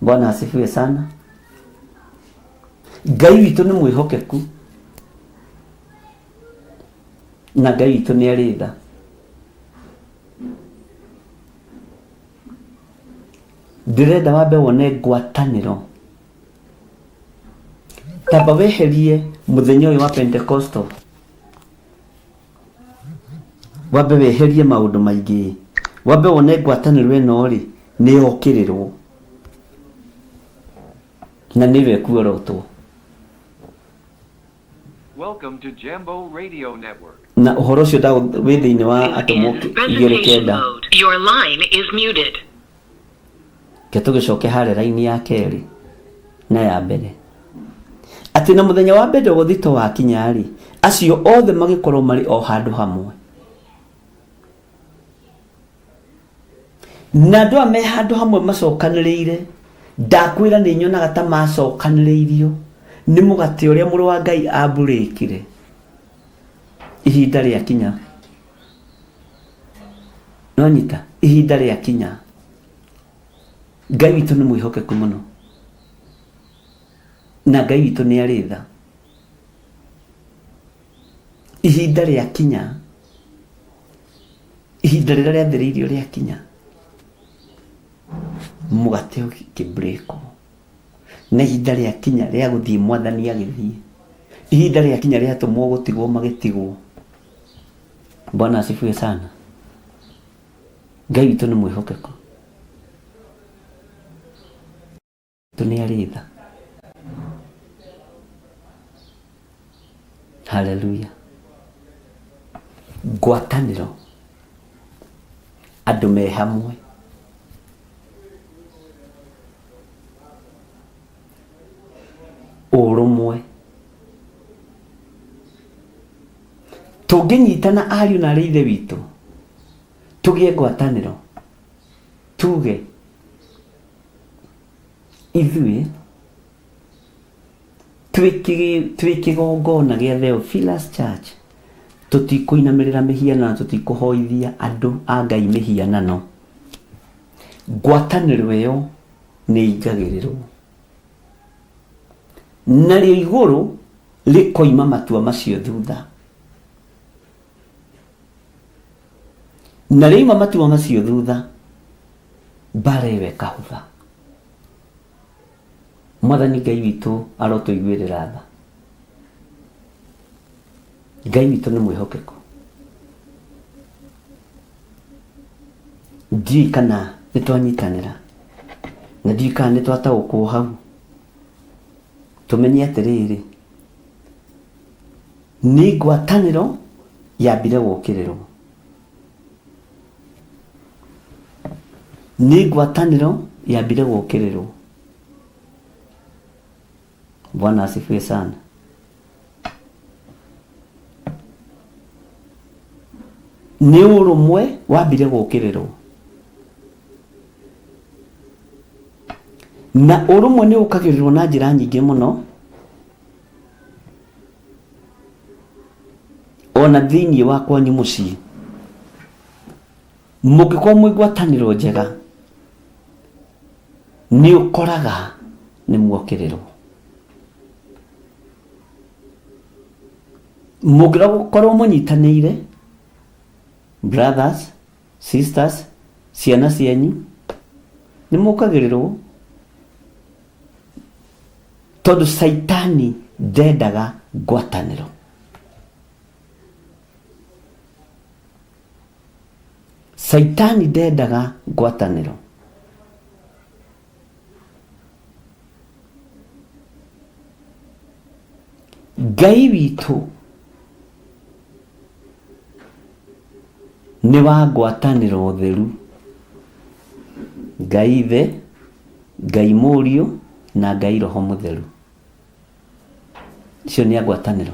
Bwana asifiwe sana. Ngai witũ nĩ mwĩhokeku na Ngai witũ nĩ arĩ tha. Ndĩrenda wambe wone ngwatanĩro, tamba weherie mũthenya ũyũ wa Pentecostal, wambe weherie maũndũ maingĩ, wambe wone ngwatanĩro ĩno rĩ nĩ yokĩrĩrwo na nĩyo ĩkuorotwo. Welcome to Jambo Radio Network. Na ũhoro ũcio wĩ thĩinĩ wa atũmwo In igĩrĩ presentation kenda. mode. Your line is muted. Ke tũgĩcoke harĩa raini ya kerĩ na ya mbere, atĩ na mũthenya wa Bendegothito wakinya rĩ, acio othe magĩkorwo marĩ o handũ hamwe. Na andũ aya me handũ hamwe macokanĩrĩire, ndakwĩra nĩ nyonaga ta macokanĩrĩirio nĩ mũgate ũrĩa mũrũ wa Ngai amburĩkire ihinda rĩakinya. Nonyita ihinda rĩakinya. Ngai witũ nĩ mwĩhokeku mũno na Ngai witũ nĩ arĩ tha. Ihinda rĩakinya, ihinda rĩrĩa rĩathĩrĩirio rĩakinya, mũgate ũkĩbreakwo, na ihinda rĩakinya rĩa gũthiĩ mwathani agĩthiĩ, ihinda rĩakinya rĩa atũmwo gũtigwo magĩtigwo. Bwana asifiwe sana. Ngai witũ nĩ mwĩhokeku, tũ nĩ arĩ tha. Haleluya. Ngwatanĩro, andũ me hamwe, ũrũmwe, tũngĩnyitana ariũ na arĩ ithe witũ, tũgĩe ngwatanĩro, tuge ithuĩ twĩ kĩgongona gĩa Theophilus Church, tũtikũinamĩrĩra mĩhianano, tũtikũhoithia andũ a Ngai mĩhianano. Ngwatanĩro ĩyo nĩ ĩingagĩrĩrwo, narĩo igũrũ rĩkoima matua macio thutha, na rĩoima matua macio thutha, mbara ĩyo ĩkahũtha. Mwathani Ngai witũ arotũiguĩrĩra tha. Ngai witũ nĩ mwĩhokeku. Ndiũĩ kana nĩ twanyitanĩra, na ndiũĩ kana nĩ twataũkwo hau. Tũmenye atĩrĩrĩ, nĩ ngwatanĩro yambire gũkĩrĩrwo, nĩ ngwatanĩro yambire gũkĩrĩrwo. Bwana asifiwe sana. Nĩ ũrũmwe wambire gũkĩrĩrwo, na ũrũmwe nĩ ũkagĩrĩrwo na njĩra nyingĩ mũno, ona thĩinĩ wa kwanyu mũciĩ. Mũngĩkorwo mwĩ ngwatanĩro njega, nĩ ũkoraga nĩ muokĩrĩrwo. Mũngĩkorwo mũnyitanĩire, brothers, sisters, ciana cianyu, nĩ mũkagĩrĩrwo, tondũ Caitani ndendaga ngwatanĩro. Caitani ndendaga ngwatanĩro. Ngai witũ nĩ wa ngwatanĩro theru. Ngai Ithe, Ngai Mũriũ na Ngai Roho Mũtheru, icio nĩ ngwatanĩro.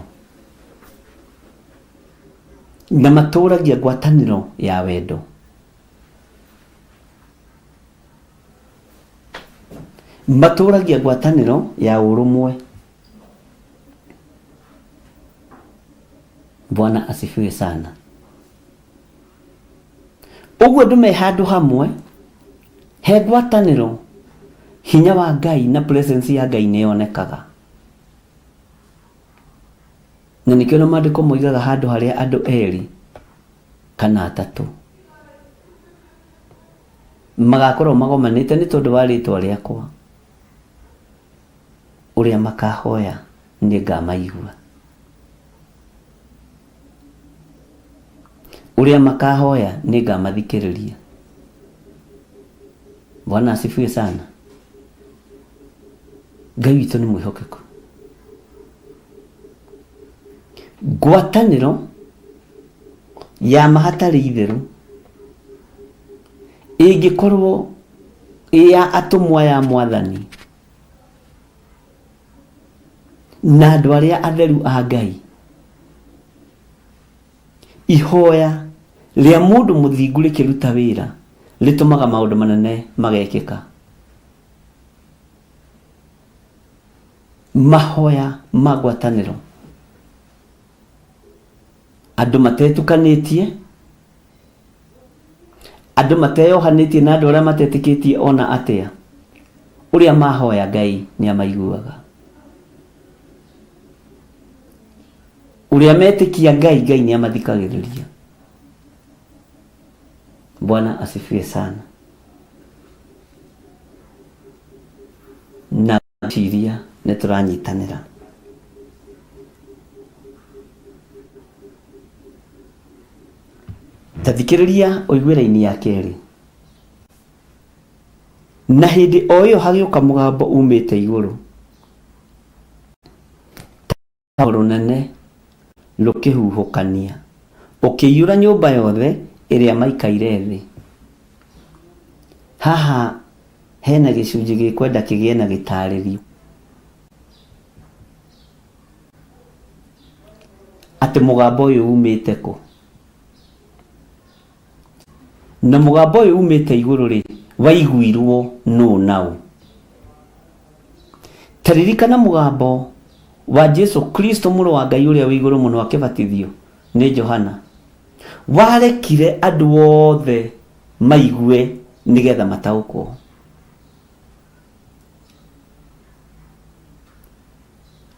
Na matũragia ngwatanĩro ya wendo. Matũragia ngwatanĩro ya ũrũmwe. Bwana asifiwe sana. Ũguo andũ me handũ hamwe he ngwatanĩro, hinya wa Ngai na presence ya Ngai nĩ yonekaga. Na nĩkĩo na maandĩko moigaga handũ harĩa andũ erĩ kana atatũ magakorwo magomanĩte nĩ tondũ wa rĩtwa rĩakwa, ũrĩa makahoya nĩ ngamaigua. Ũrĩa makahoya nĩ ngamathikĩrĩria. Bwana asifiwe sana. Ngai witũ nĩ mwĩhokeku. Ngwatanĩro ya ma hatarĩ itherũ ĩngĩkorwo ĩ ya atũmwo aya a mwathani na andũ arĩa atheru a Ngai, ihoya rĩa mũndũ mũthingu rĩkĩruta wĩra rĩtũmaga maũndũ manene magekĩka. Mahoya ma ngwatanĩro, andũ matetukanĩtie, andũ mateyohanĩtie na andũ arĩa matetĩkĩtie ona atĩa, ũrĩa mahoya Ngai nĩ amaiguaga. Ũrĩa metĩkia Ngai, Ngai nĩ amathikagĩrĩria. Bwana asifiwe sana. Na ciria nĩ tũranyitanĩra. Ta thikĩrĩria ũigue raini ya kerĩ. Na hĩndĩ o ĩyo hagĩũka mũgambo umĩte igũrũ ta rũnene rũkĩhuhũkania, ũkĩiyũra nyũmba yothe ĩrĩa maikaire thĩ. Haha hena gĩcunjĩ gĩkwenda kĩgĩe na gĩtarĩrio. Atĩ mũgambo ũyũ umĩte kũ? Na mũgambo ũyũ umĩte igũrũ rĩ, waiguirwo nũ na ũ? Ta ririkana mũgambo wa Jesu Kristo mũrũ wa Ngai ũrĩa wĩ igũrũ mũno akĩbatithio nĩ Johana. Warekire andũ othe maigue nĩgetha mataũkwo.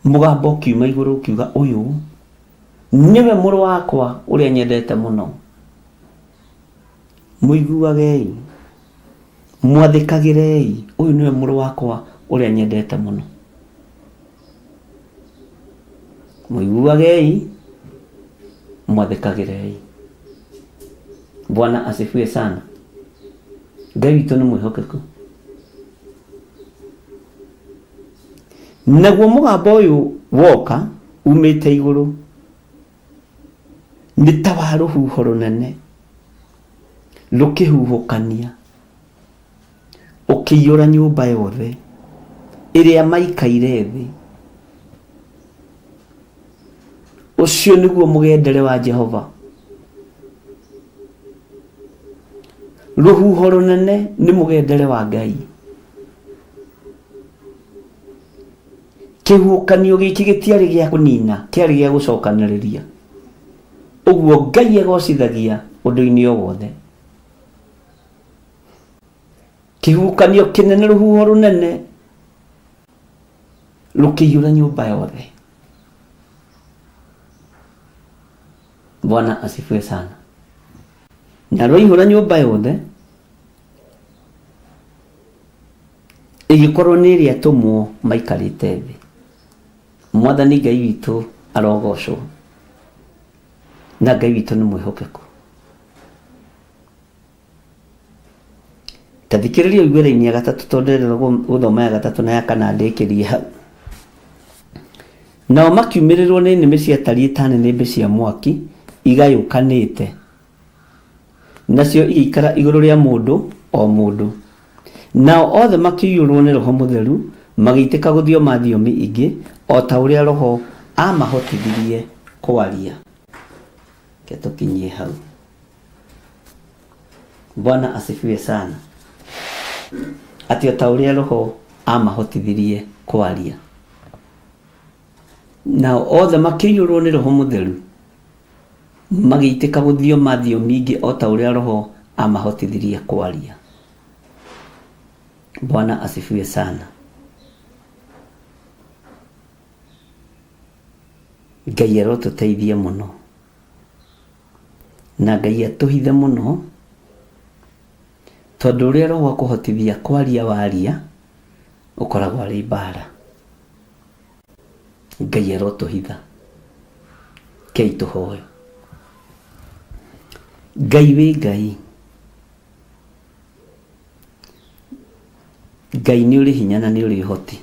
Mũgambo ũkiuma igũrũ ũkiuga, ũyũ nĩwe mũrũ wakwa ũrĩa nyendete mũno, mũiguagei, mwathĩkagĩrei, ũyũ nĩwe mũrũ wakwa ũrĩa nyendete mũno, mũiguagei, mwathĩkagĩrei. Bwana asifiwe sana. Ngai witũ nĩ mwĩhokeku. Naguo mũgambo ũyũ woka umĩte igũrũ nĩ ta wa rũhuho rũnene rũkĩhuhũkania, ũkĩiyũra nyũmba yothe ĩrĩa maikaire thĩ. Ũcio nĩguo mũgendere wa Jehova. Rũhuho rũnene nĩ mũgendere wa Ngai. Kĩhuhũkanio gĩkĩ gĩtiarĩ gĩa kũnina, kĩarĩ gĩa gũcokanĩrĩria. Ũguo Ngai egocithagia ũndũ-inĩ o wothe. Kĩhuhũkanio kĩnene, rũhuho rũnene rũkĩiyũra nyũmba yothe. Bwana asifiwe sana. Na rwaihũra nyũmba yothe, ĩgĩkorwo nĩ ĩrĩa atũmwo maikarĩte thĩ. Mwathani Ngai witũ arogocwo, na Ngai witũ nĩ mwĩhokeku. Ta thikĩrĩria ũigue raini ya gatatũ tondũ ndĩrenda gũthoma ya gatatũ na ya kana ndĩkĩrie hau. Nao makiumĩrĩrwo nĩ nĩmĩ ciatariĩ ta nĩnĩmbĩ cia mwaki igayũkanĩte, nacio igĩikara igũrũ rĩa mũndũ o mũndũ. Nao othe makĩiyũrwo nĩ Roho Mũtheru, magĩitĩka gũthioma thiomi ingĩ, o ta ũrĩa Roho aamahotithirie kwaria. Ke tũkinyie hau. Bwana asifiwe sana. Atĩ o ta ũrĩa Roho amahotithirie kwaria. Nao othe makĩiyũrwo nĩ Roho Mũtheru, magĩitĩka gũthioma thiomi ingĩ o ta ũrĩa Roho amahotithirie kwaria. Bwana asifiwe sana. Ngai arotũteithie mũno na Ngai atũhithe mũno, tondũ ũrĩa Roho akũhotithia kwaria waria ũkoragwo arĩ mbara. Ngai arotũhitha. Kei tũhoe. Ngai wĩ Ngai, Ngai nĩ ũrĩ hinya na nĩ ũrĩ ũhoti.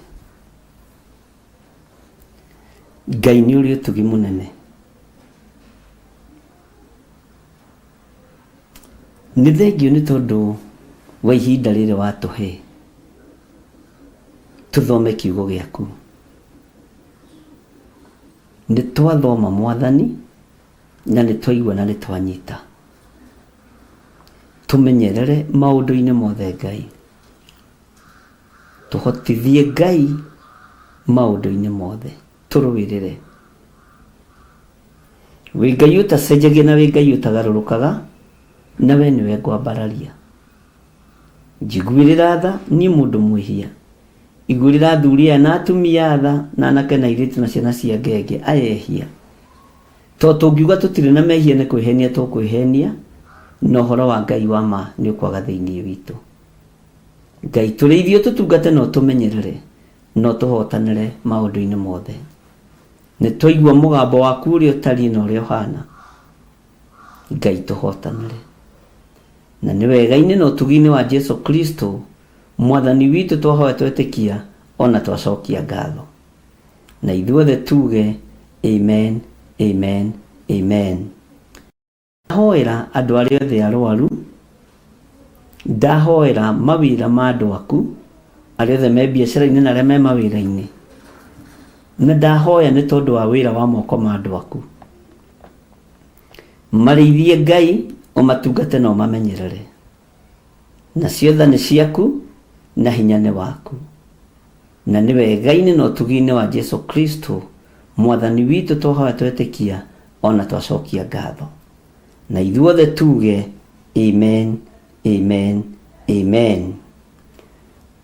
Ngai nĩ ũrĩ ũtugi mũnene. Nĩ thengio nĩ tondũ wa ihinda rĩrĩ watũhe tũthome kiugo gĩaku. Nĩ twathoma Mwathani na nĩ twaigua na nĩ twanyita. Tũmenyerere maũndũ-inĩ mothe Ngai. Tũhotithie Ngai maũndũ-inĩ mothe. Tũrũĩrĩre. Wĩ Ngai ũtacenjagia na wĩ Ngai ũtagarũrũkaga, na we nĩwe ngwambararia. Njiguĩrĩra tha niĩ mũndũ mwĩhia. Iguĩrĩra athuri aya na atumia tha, na anake na airĩtu na ciana cia ngenge aya ehia. To tũngiuga tũtirĩ na mehia nĩ kwĩhenia tũkwĩhenia, na ũhoro wa Ngai wa ma nĩ ũkwaga thĩinĩ witũ. Ngai tũrĩithie ũtũtungate na ũtũmenyerere, na ũtũhotanĩre maũndũ-inĩ mothe. Nĩ twaigua mũgambo waku ũrĩa ũtariĩ na ũrĩa ũhana. Ngai tũhotanĩre. Na nĩ wega-inĩ na ũtugi-inĩ wa Jesu Kristo Mwathani witũ twahoya twetĩkia ona twacokia ngatho. Na ithuothe tuge amen, amen, amen. Ndahoera andũ arĩa othe arwaru, ndahoera mawĩra ma andũ aku arĩa othe me biacara-inĩ na arĩa me mawĩra-inĩ, na ndahoya nĩ tondũ wa wĩra wa moko ma andũ aku. Marĩithie Ngai, ũmatungate na ũmamenyerere. Nacio tha nĩ ciaku na hinya nĩ waku. Na nĩ wega-inĩ na ũtugi-inĩ wa Jesu Kristo Mwathani witũ twahoya twetĩkia ona twacokia ngatho. Na ithuothe tuge amen, amen, amen.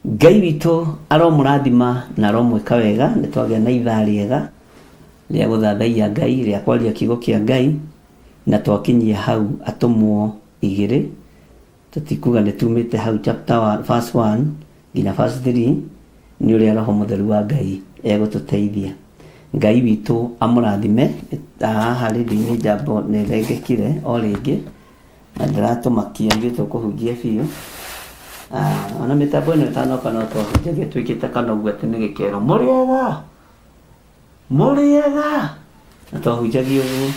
Ngai witũ aromũrathima na aromwĩka wega. Nĩ twagĩa na ithaa rĩega rĩa gũthathaiya Ngai, rĩa kwaria kiugo kĩa Ngai, na twakinyia hau atũmwo igĩrĩ. Tũtikuga nĩ tumĩte hau chapter 1, verse 1 nginya verse 3, nĩ ũrĩa Roho Mũtheru wa Ngai egũtũteithia. Ngai witũ amũrathime. Haha rĩndiũ-inĩ Jambo nĩ ĩthengekire o rĩngĩ na ndĩratũmakia ithuĩ tũkũhunjia biũ. Ona mĩtambo ĩno ĩtanoka no twahunjagia twĩkĩte kana ũguo atĩ nĩ gĩkero mũrĩega mũrĩega, na twahunjagia ũguo.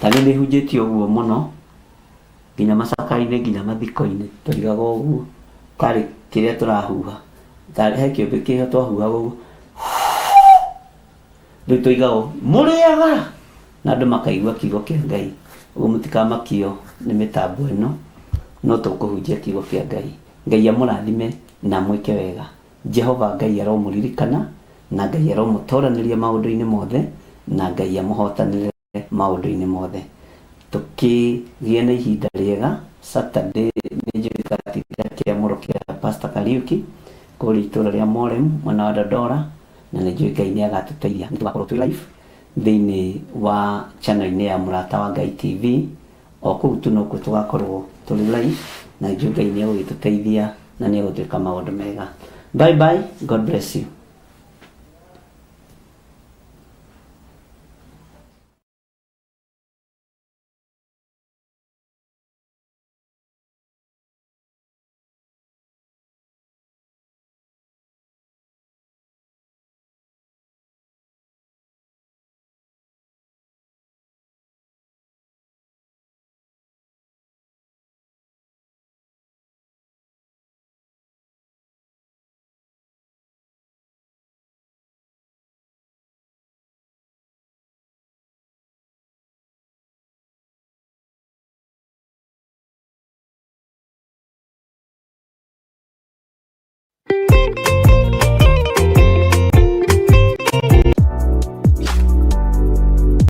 Ta niĩ nĩ hunjĩtie ũguo mũno nginya macaka-inĩ nginya mathiko-inĩ tũigaga ũguo, tarĩ kĩrĩa tũrahuha, tarĩ he kĩũmbe kĩho twahuhaga ũguo, rĩu tũigaga ũguo mũrĩega, na andũ makaigua kiugo kĩa Ngai. Ũguo mũtikamakio nĩ mĩtambo ĩno, no tũkũhunjia kiugo kĩa Ngai. Ngai amũrathime na amwĩke wega. Jehova Ngai aromũririkana, na Ngai aromũtoranĩria maũndũ-inĩ mothe, na Ngai amũhotanĩre maũndũ-inĩ mothe. Tũkĩgĩe na ihinda rĩega. Saturday nĩ njũĩ ngatinda kĩamũro kĩa Pastor Kariuki kũrĩa itũũra rĩa Morem mwena wa Dandora, na nĩ njũĩ Ngai nĩ agatũteithia. Nĩ tũgakorwo twĩ live thĩinĩ wa channel-inĩ ya Mũrata wa Ngai TV, o kũu tu nokuo tũgakorwo tũrĩ live, na njũĩ Ngai nĩ egũgĩtũteithia na nĩ egũtwĩka maũndũ mega. Bye bye, God bless you.